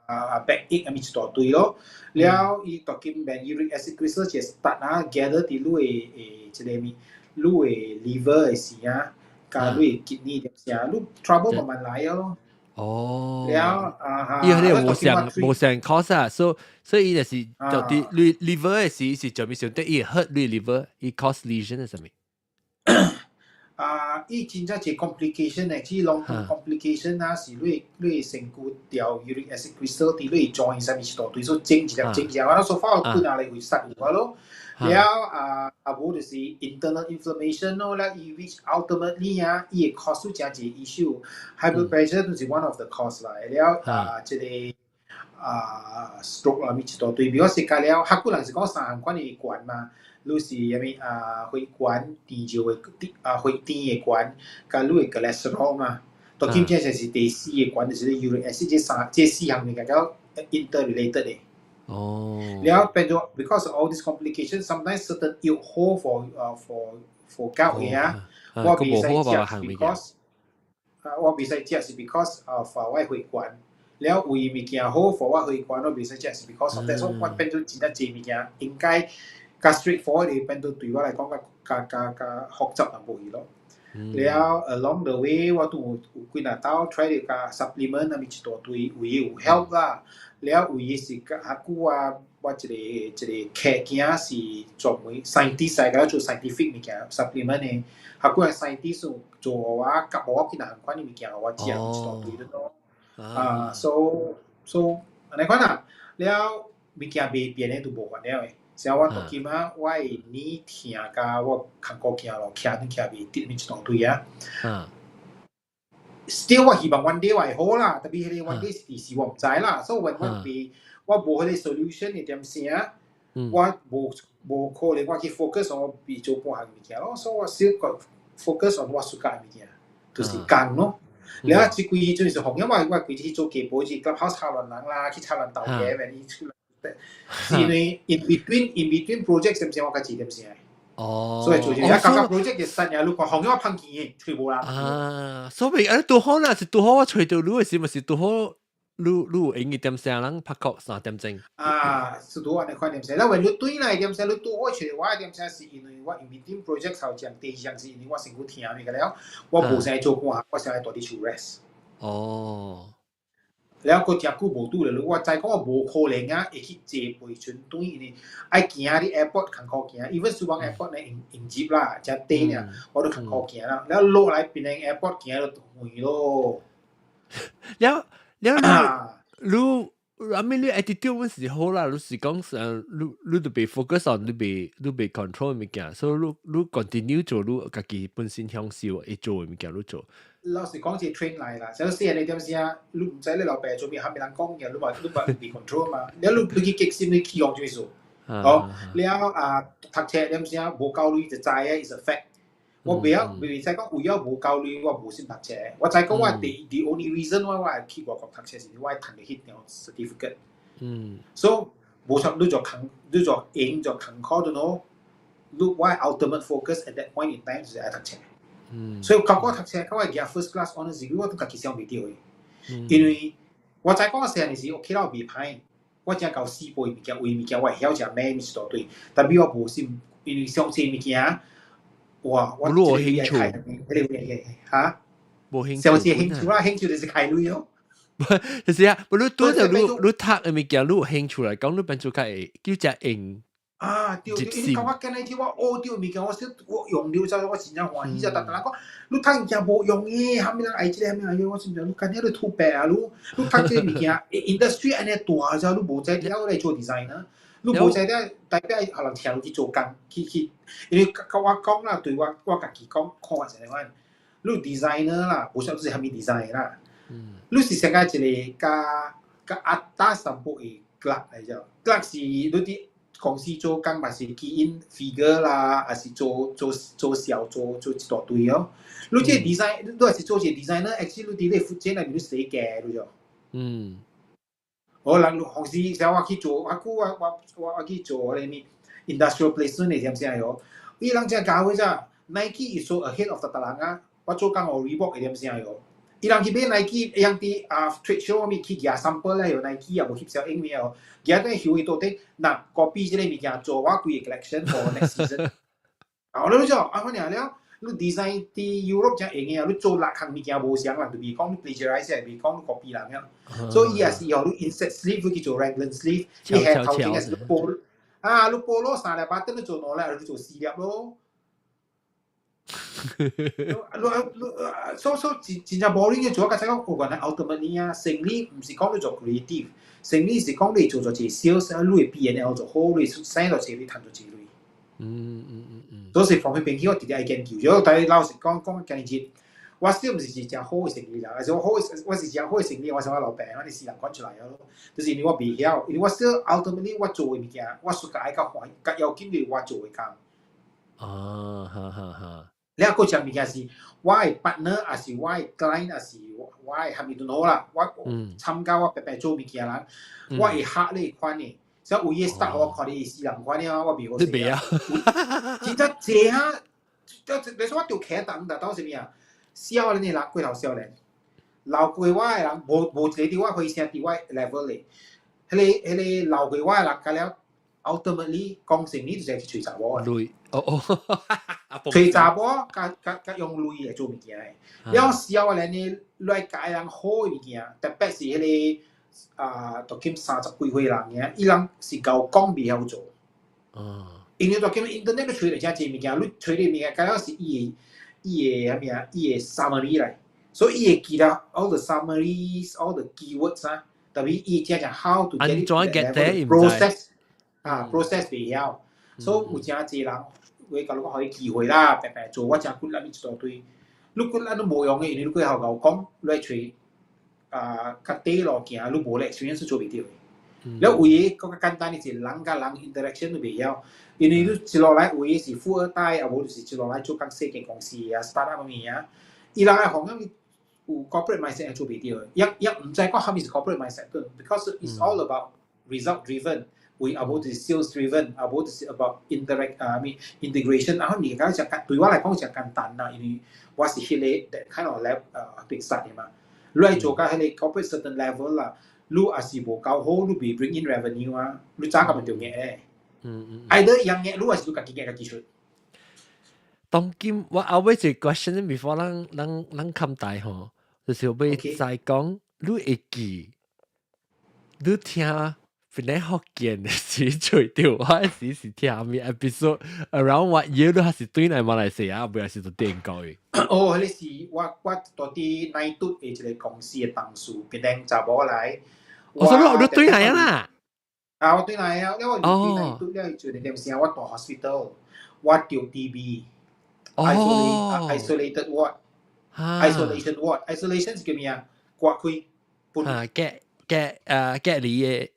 啊 backache 啊物一大堆咯。了伊當今免 uric acid crystal 就 start 啊 gather 佇你的這個物，你的 liver 的時啊，佮你的 kidney 點聲，你 trouble 慢慢來啊咯。了啊哈，伊迄個無相 cause 啊，所以伊就是就佇你 liver 的時是做咩想得伊 hurt 你 liver，伊 cause lesion 係啥物？啊，伊真正一個 complication 嘅，這 long term complication 啊，是你身軀掉 uric acid crystal 佇你 joint 上面一大堆，所以整一粒整一粒，我 so far 幾若嚟會殺有咯。了啊，啊無就是 internal inflammation 咯，了伊 which ultimately 啊，伊會 cause 真濟 issue，high blood pressure 都是 one of the cause 來。了啊，這個啊 stroke 啦，咪一大堆，比如講食了，較久人是講三項款的懸嘛。你是啥物啊？血管甜尿的啊，血甜的懸，佮你的 cholesterol 嘛。到今正就是第四個懸，就是 uric acid 這三這四項物件較 interrelated 的。了變做 because of all these complications, sometimes certain 藥好 for gout 的啊，我袂使食 because 啊，我袂使食是 because of 我的血管。了有物件好 for 我血管，我袂使食是 because of that，所以我變做真正濟物件應該較 straightforward 的變做對我來講較較較較複雜淡薄去咯。了 along the way 我都有幾若道 try 著加 supplement 啊，物一大堆，有有 help 啦。了有的是較較久啊，我一個一個客囝是專門 scientist 來做 scientific 物件 supplement 的，較久個 scientist 有做我，夾我幾若項款的物件，我食一大堆咯。啊，so 按呢款啦，了物件袂變的就無煩了的。像我到今啊，我的耳疼甲我牽骨行路徛都徛袂直，物一大堆啊。Still 我希望 one day 我會好啦，特別彼個 one day 是幾時我毋知啦。所以我我袂我無彼個 solution 的點聲，我無可能我去 focus on 我袂做半項物件咯。所以我 still focus on 我 suka 的物件，就是工咯。了這幾陣是紅，因為我規日去做家婆，是 clubhouse 插亂人啦，去插亂頭家，咪你出來。是因為 in between project 是毋是我較濟點聲？所以做一個感覺 project 嘅新嘢，你看紅我碰見嘅，揣無人。啊，所以啊，拄好啦，是拄好我揣到你的時，咪是拄好你有閒一點聲，人拍個3點鐘。啊，是拄按呢款點聲。那為你對來點聲，你拄好揣我點聲，是因為我 in between project 頭前，第二項是因為我身軀疼物個了，我無啥做半項，我想愛蹛佇厝 rest。了，閣誠久無拄著，我知講我無可能啊，會去坐飛船轉，因為愛行佇 airport 艱苦行，even Subang airport 呢用用接啦，誠短爾，我都艱苦行啦。了落來檳城 airport 行就遠咯。了了你你，I mean 你 attitude 阮是好啦，你是講你都袂 focus on 你袂 control 物件，所以你 continue 做你家己本身享受會做的物件，你做。老實講是 train 來啦，像細漢你點聲，你毋知你老爸做咩，蝦米人講嘅，你嘛袂 control 嘛，了你去激心，你起用做咩事？哦，了啊，讀冊點聲無夠鐳就知影 is a fact。我袂曉袂使講為了無夠鐳，我無心讀冊。我知講我 the only reason 我會去外國讀冊是我愛趁著彼張 certificate。所以無錯，你就艱，你就閒就艱苦就喏。你我 ultimate focus at that point in time 就是愛讀冊。所以到我讀冊，到我舉 first class honours degree，我都家己想袂著的。因為我知講我細漢時，我起了袂歹，我誠𠢕死背物件，為物件我會曉食咩物一大堆，但是我無心，因為上濟物件，哇！我你有興趣？彼個哈？無興趣。上次興趣啦，興趣就是開鐳咯。就是啊，無你拄著你你讀的物件，你有興趣來講，你變做較會叫誠用。啊，對，因為感覺今日我學著物件，我說我用了之後，我真正歡喜。但但人講，你讀物件無用的，啥物人愛這個，啥物人愛那個，我真正你今日你吐白啊！你讀這個物件，industry 按呢大之後，你無知了來做 designer，你無知了代表予人請你去做工，去，因為佮我講啦，對我我家己講，看法是按呢款，你 designer 啦，無曉是啥物 design 啦，你是先個一個較較壓打淡薄的 clerk 來著，clerk 是你佇公司做工嘛是 key in figure 啦，還是做做做銷做做一大堆哦。你這個 design，你若是做一個 designer，actually 你佇咧福建內面你寫價你著。我人公司像我去做，我久我去做彼個物 industrial placement 的點啥喲？伊人真教會咋？Nike is so ahead of 逐人啊！我做工予 Reebok 會點啥喲？伊人去買 Nike，伊人佇啊 trade show 物去舉 sample 咧，用 Nike 也無翕相影物哦，舉轉翕伊倒底，若 copy 這個物件做我規個 collection for next season。啊，我你做啊，我爾了，你 design 佇 Europe 誠用的啊，你做六項物件無相啦，就袂講 plagiarize，袂講 copy 人了。所以伊也是予你 insert sleeve 去做 raglan sleeve，伊下頭前也是你 polo 啊，你 polo 三粒 button 你做兩粒，你做四粒咯。你你所真真正 boring 嘅做，較講我原來 ultimately 啊，生意毋是講你做 creative，生意是講你做做一個 sales，你 P&L 做好，你生到錢，你賺到錢。所以防佢變起，我直直愛研究。如果但係老實講講今日，我小毋是一誠好嘅生意人，還是我好，我是誠好嘅生意，我想我老闆，我是人管出來咯。就是因為我袂曉，因為我小 ultimately 我做嘅物件，我暑假愛較歡喜，較要緊就是我做嘅工。啊，哈哈哈。了閣一物件是，我的 partner 還是我的 client 還是我的蝦米都好啦，我參加我白白做物件人，我會學你款的。所以有伊 start 我看你是人款的啊，我袂好你袂啊？真正濟啊！你說我著騎等，但當時咩啊？少年的人過頭少年，老過我的人無無一個佇我回聲佇我 level 的，彼個老過我的人，甲了 ultimately 講生意就是去揣查某的。鐳哦哦，揣查某佮佮佮用鐳來做物件的。了少年的來教人好的物件，特別是彼個啊，都兼30幾歲人爾，伊人是𠢕講袂曉做。因為都兼 internet 你揣著誠濟物件，你揣的物件，敢若是伊的伊的啥物啊，伊的 summary 來，所以伊會記得 all the summaries, all the keywords 啊，特別伊真正 how to get it to that level process 啊，process 袂曉，所以有誠濟人會共你講予伊機會啦，白白做，我誠骨力一大堆，你骨力都無用的，因為你過後𠢕講，你來揣啊較短路行，你無咧 experience 做袂著。了有的閣較簡單的是人佮人 interaction 都袂曉，因為你一路來有的是富二代，啊無就是一路來做工細間公司啊，startup 物啊，伊人愛予人有 corporate mindset 做袂著，伊伊毋知講啥物是 corporate mindset，because it's all about result driven，為啊無就是 sales driven，啊無就是 about interact 啊物 integration，然後你講誠簡，對我來講誠簡單啦，因為我是彼個 that kind of level 別實的嘛，你來做到彼個 corporate certain level 啦。你也是無夠好，你未 bring in revenue 啊，你早個咪著額咧。either 樣額，你還是你家己額家己出。當今我後尾一個 question before 咱咱咱冚大吼，就是欲再講，你會記，你聽本來福建的時揣著，我時是聽啥物 episode around what year 你還是轉來馬來西亞，不還是做電教育？哦，彼個是我我蹛佇奈杜的一個公司的同事，檳城查某來。我說你你轉來啊啦？啊，我轉來啊，了我轉來拄了做點聲，我蹛 hospital，我著 TB。isolated ward，isolation ward，isolation 是叫咩啊？隔開，啊，隔隔誒隔離的，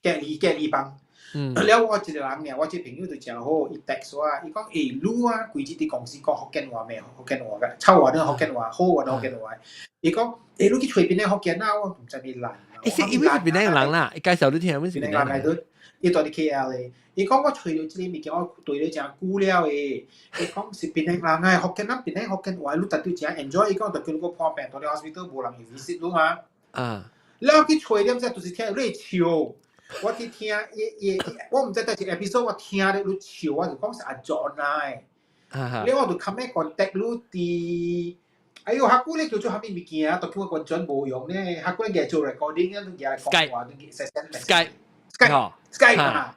隔離隔離房。了我一個人爾，我這朋友就誠好，伊 text 我，伊講欸，你啊，規日佇公司講福建話咩？福建話個，臭話都福建話，好話都福建話。伊講欸，你去揣檳城福建啊？我毋知你難。欸，是因為是檳城人啦，伊介紹你聽，阮是檳城人。來伊蹛佇 KL 的，伊講我揣著這個物件，我對你誠久了的。伊講是檳城人啊，福建咱檳城福建話，你絕對誠 enjoy。伊講就叫你個破病，蹛佇 hospital 無人會 visit 你嘛。了去揣點才就是聽你笑。我去聽伊伊，我毋知佗一 episode 我聽咧你笑，我就講是阿 John 啊。了我就較尾 contact 你佇，哎喲，較久咧叫做啥物物件，都叫我完全無用咧。較久咧做 recording 啊，你舉來講話，你 send Skype Skype Skype 啊。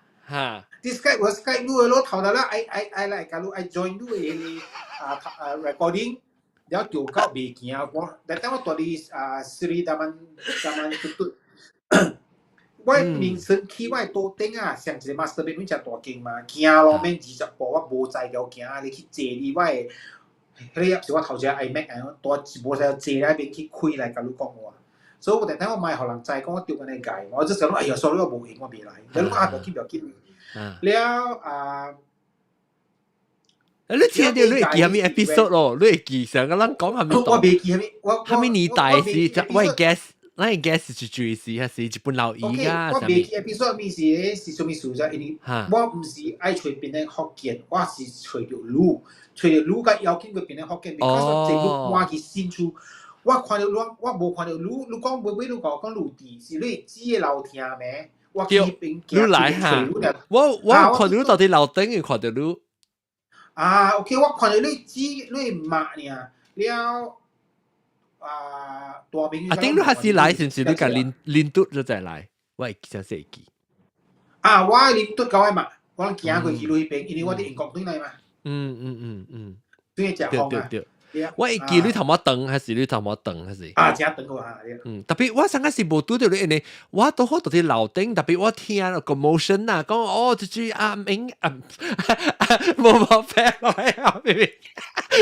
啲 Skype 我 Skype 你攞頭啦，愛愛愛來，假如愛 join 你的彼個啊啊 recording，了就到袂行，我但等我蹛佇啊 Sri Taman Taman 嘟嘟。我民生去我桌頂啊，上一個 master bedroom 誠大間嘛，行路免20步，我無才調行，你去坐佇我的，彼個是我頭一個 iMac 啊，大無才調坐那邊去開來共你講話。所以我定定我莫予人知講我著按呢改，我就想講哎呀，sorry 我無閒，我袂來。你講啊，無緊無緊。了啊，你聽著你會記啥物 episode 咯？你會記上個人講啥物？我袂記啥物，我啥物年代是？我會 guess，咱會 guess 是追時還是一本老醫啊？我袂記 episode 物是是啥物事啫？因為我毋是愛揣檳城福建，我是揣著你，揣著你佮邀請過檳城福建，because 我坐你搬去新厝。我看著你，我無看著你，你講尾尾你共我講你佇是你姊的樓廳咩？我去彼邊你來哈？我我看著你到佇樓頂，有看著你。啊，OK，我看著你姊你媽爾了啊，大明。啊，頂你還是來，是毋是？你共林林嘟就再來，我會真會記。啊，我林嘟甲我嘛，我攏行過去你彼邊，因為我佇英國轉來嘛。對食風啊。對對。我會記你頭毛長還是你頭毛長還是？啊，誠長個啊！嗯，特別我上個是無拄著你，因為我拄好佇佇樓頂，特別我聽個 commotion 啊，講哦，這句阿明啊，無無病來啊，明明，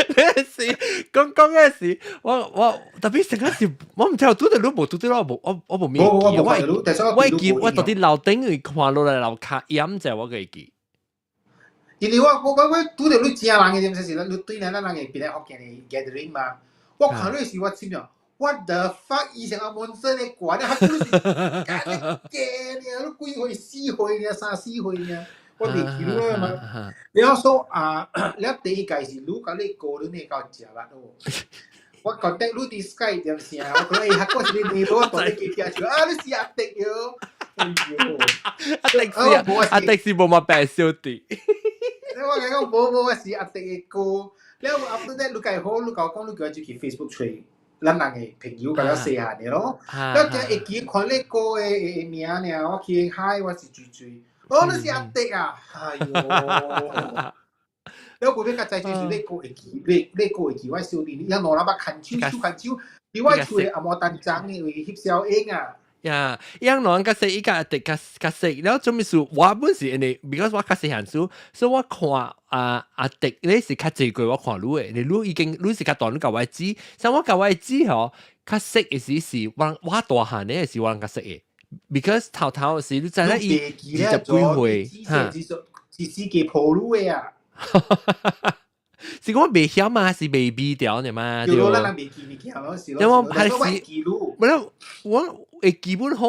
你是講講嘅是，我特別上個是，我毋知有拄著你無拄著我無我無銘記，我會記我佇佇樓頂去看落來樓跤淹者，我會記。因為我拄著你正人嘅，點是你對咱咱人嘅邊咧福建嘅 gathering 嘛，我看你時我心想，what the fuck？以前阿文森的歌，你還是驚你幾歲？4歲爾，三四歲爾，我未記得嘛。你要說啊，你第一屆是你佮你哥你夠食力咯。我覺得你佇 Skype 點聲，我講欸，我是你妹，我同你記聽住啊，你是阿迪喲。哎喲，阿迪是阿迪是無嘛白小弟。我講無無，我是阿迪的哥。了後 after that 你計好，你甲我講，你叫我就去 Facebook 揣咱人的朋友，共我細漢的咯。了才會記看你哥的的名爾，我去 hi 我是水水。哦，你是阿迪啊！哎喲，了後尾才知就是你哥會記，你你哥會記我小弟，你兩老闆牽手手牽手，佇我厝的阿摩單張的位翕小影啊。呀，伊人較細，伊共阿迪較較細，了做物事我本是因為，because 我較細漢時，所以我看啊阿迪你是較濟過我看你的，你已經你是較大，你共我姊，所以我共我姊吼較識的時是我我大漢的時我人較識的，because 頭頭時你知影伊20幾歲，哈，是四個抱你的啊。是講未曉嘛，還是未記掉呢嘛？對。咱人未記物件咯，是咯。因為我還是，唔我會基本好，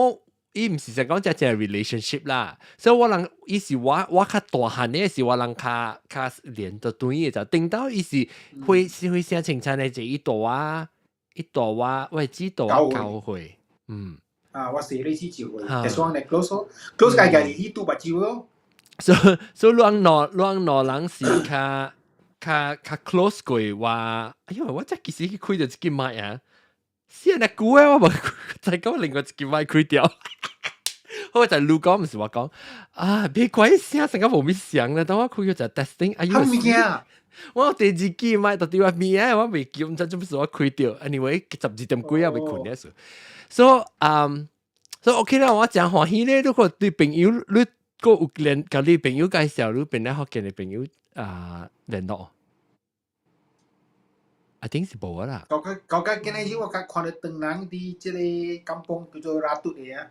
伊毋是講只只 relationship 啦，所以我人伊是我我較大漢的是我人較較連得對的就，頂到伊是會是會寫清楚的，就伊大我伊大我我姊大我9歲，嗯。啊，我細你是9歲，但是我呢 close close 家家是伊拄目睭咯。所以所以兩兩兩兩人是較較較 close 過我，哎呦，我這其實去開著一支麥啊，死人久啊，我無再講另外一支麥開掉。我就你講，毋是我講啊，別怪聲成個無咪響啦，當我開咗就 testing，哎呦，物件？我第二支麥到底我物啊，我未記，毋知做乜事我開掉。Anyway，12點幾啊，未睏咧數。所以嗯，所以 OK 啦，我誠歡喜咧。如果對朋友，你閣有聯，共你朋友介紹，你變咧福建的朋友啊聯絡。I think 是無啦。舊個舊個今日我較看到唐人佇這個甘榜叫做拉嘟的啊，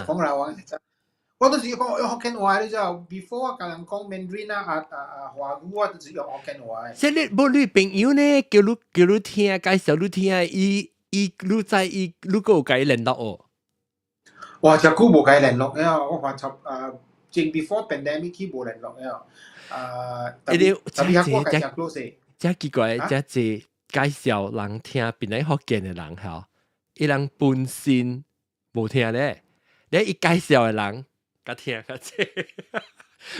講老話，我都是講用福建話，你知道？Before 我共人講 Mandarin 啊啊啊華語，我都是用福建話。這你無你朋友呢？叫你叫你聽，介紹你聽，伊伊你知伊你閣有共伊聯絡哦？哇！這久無共伊聯絡了，我看差啊，前 before pandemic 去無聯絡了。啊，特別特別我介紹 close。這奇怪，這濟介紹人聽，變來福建的人吼，伊人本身無聽咧，你伊介紹的人較聽較濟，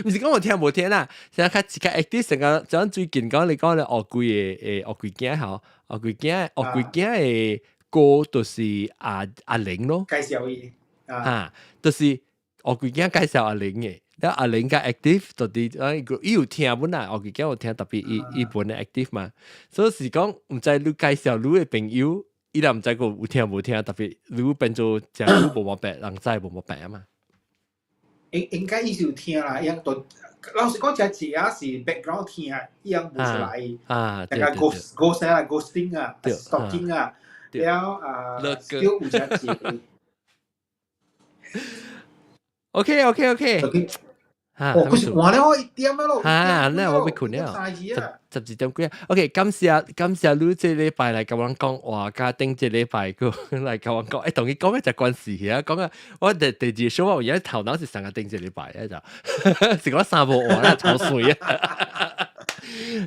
毋是講無聽無聽啦，成較較 active 成個，像最近講你講咧學貴的誒學貴囝吼，學貴囝學貴囝的歌就是阿阿玲咯，介紹伊，啊，就是學貴囝介紹阿玲的。了阿玲較 active，到底啊伊有聽本啦，學貴囝有聽，特別伊伊本來 active 嘛，所以是講毋知你介紹你的朋友，伊若毋知個有聽無聽，特別你變做誠久無毛病，人知無毛病啊嘛。應應該伊是有聽啦，伊都老實講，這字啊是 background 聽，伊樣無出來。啊，大家 ghost ghost 啊，ghosting 啊，stalking 啊，了啊，still 有這字。 OK OK OK。哦，佢是換了我1點咯。哈，那我欲睏了。十12點幾啊？OK，感謝感謝你這禮拜來共阮講話，佮頂這禮拜閣來共阮講，欸，同伊講嘅就關係啊，講啊，我第第二首我而家頭腦是上個頂這禮拜啊，就是講三無話啦，超水啊！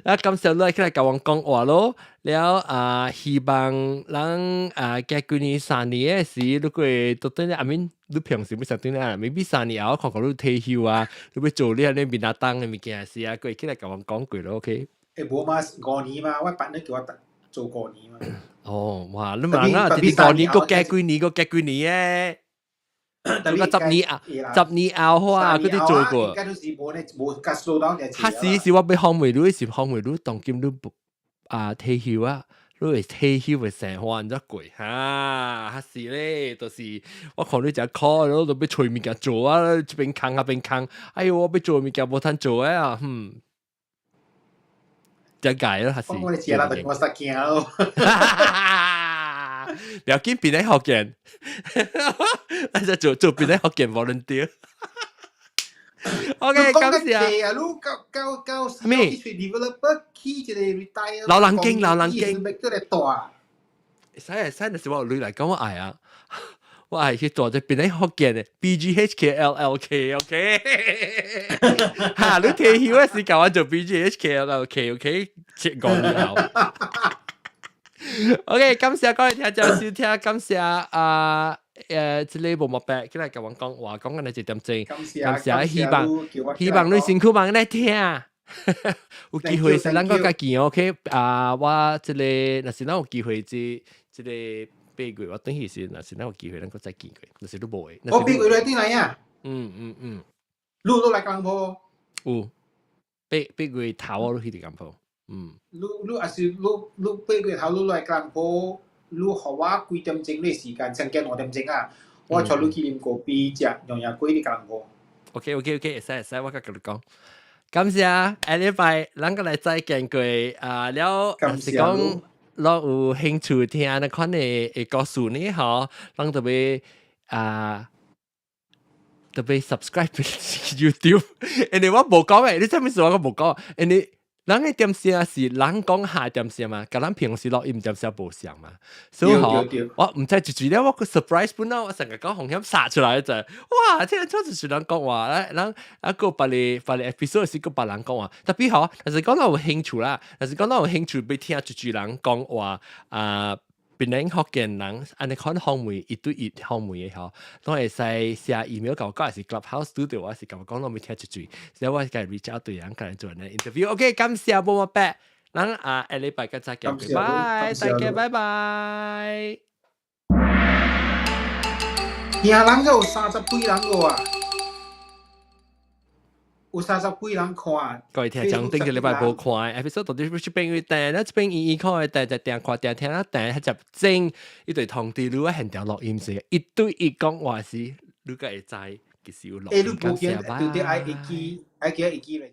啊，感謝你起來共阮講話咯，了啊，希望咱啊，過幾年三年的時，如果到底 I mean，你平時欲啥轉啊？maybe 3年後看看你退休啊，你欲做你按呢面仔當的物件時啊，閣會起來共阮講過咯，OK？欸，無嘛，五年嘛，我別人叫我做五年嘛。哦，哇！你問啊，直直五年，閣加幾年，閣加幾年誒？如果十年啊，十年後話，佢哋做過。應該都是無咧，無較 slow down。彼時是我欲訪問你，是訪問你當今你啊退休啊，你會退休嘅生活按怎過？哈，較是咧，就是我看你誠苦，你都欲揣物件做啊，這邊空那邊空，哎喲，我欲做物件無通做啊，嗯，點解咯？還是我哋食啦，就我實驚咯。不要緊，變咧福建，啊，做做變咧福建 volunteer。OK，感謝。啊，你到到到咩？developer 去一個 retire。老人經，老人經。咪叫來帶。使會使，若是我有鐳來講，我愛啊，我愛去蹛這邊咧福建的 BGHKLLK，OK？哈，你退休的時間我做 BGHKLLK，OK？切講以後。OK，感謝各位聽眾收聽，感謝啊這個無毛伯，過來共阮講話，講緊一點鐘，感謝，感謝，希望希望你辛苦忙來聽。有機會是咱閣較見 OK 啊！我這個若是咱有機會這這個8月我轉去時，若是咱有機會，咱閣再見過。若是你無的，我8月來轉來啊！你都來吉隆坡？有八月頭我都去吉隆坡。嗯。你你若是你你八月頭你來吉隆坡，你予我幾點鐘的時間，上間5點鐘啊，我帶你去啉咖啡，食羊鴨粿佇吉隆坡。 OK，會使會使，我閣共你講。感謝，下禮拜咱閣來再見過啊！了，若是講若有興趣聽按呢款的故事呢，吼，咱特別啊，特別 subscribe YouTube。因為我無講誒，你知影啥物我無講？因為人的點聲是人講下點聲嘛，佮咱平時錄音點聲無相嘛，所以吼，我毋知一句了，我個 surprise 本來我成日講風險殺出來就，哇！這個就是人講話，人啊個別個別個 episode 是閣別人講話，特別吼，若是講咱有興趣啦，若是講咱有興趣欲聽一句人講話啊。檳城福建人按呢款訪問一對一訪問的吼，攏會使寫 email 共我，還是 Clubhouse 拄著我是共我講，攏欲聽一句，所以我共 reach out 對人共人做呢 interview。OK，感謝無毛伯，咱啊下禮拜閣再見，拜，大家拜拜。聽人有30幾人個啊！有30幾人看。各位聽眾，頂個禮拜無看 episode 到底是這邊有訂，咱這邊伊伊看的訂就訂看訂聽啦訂，彼隻整伊對通知你現場錄音時，一對一講話時，你閣會知其實有錄音。欸，你無見對對愛會記，愛記會記咧。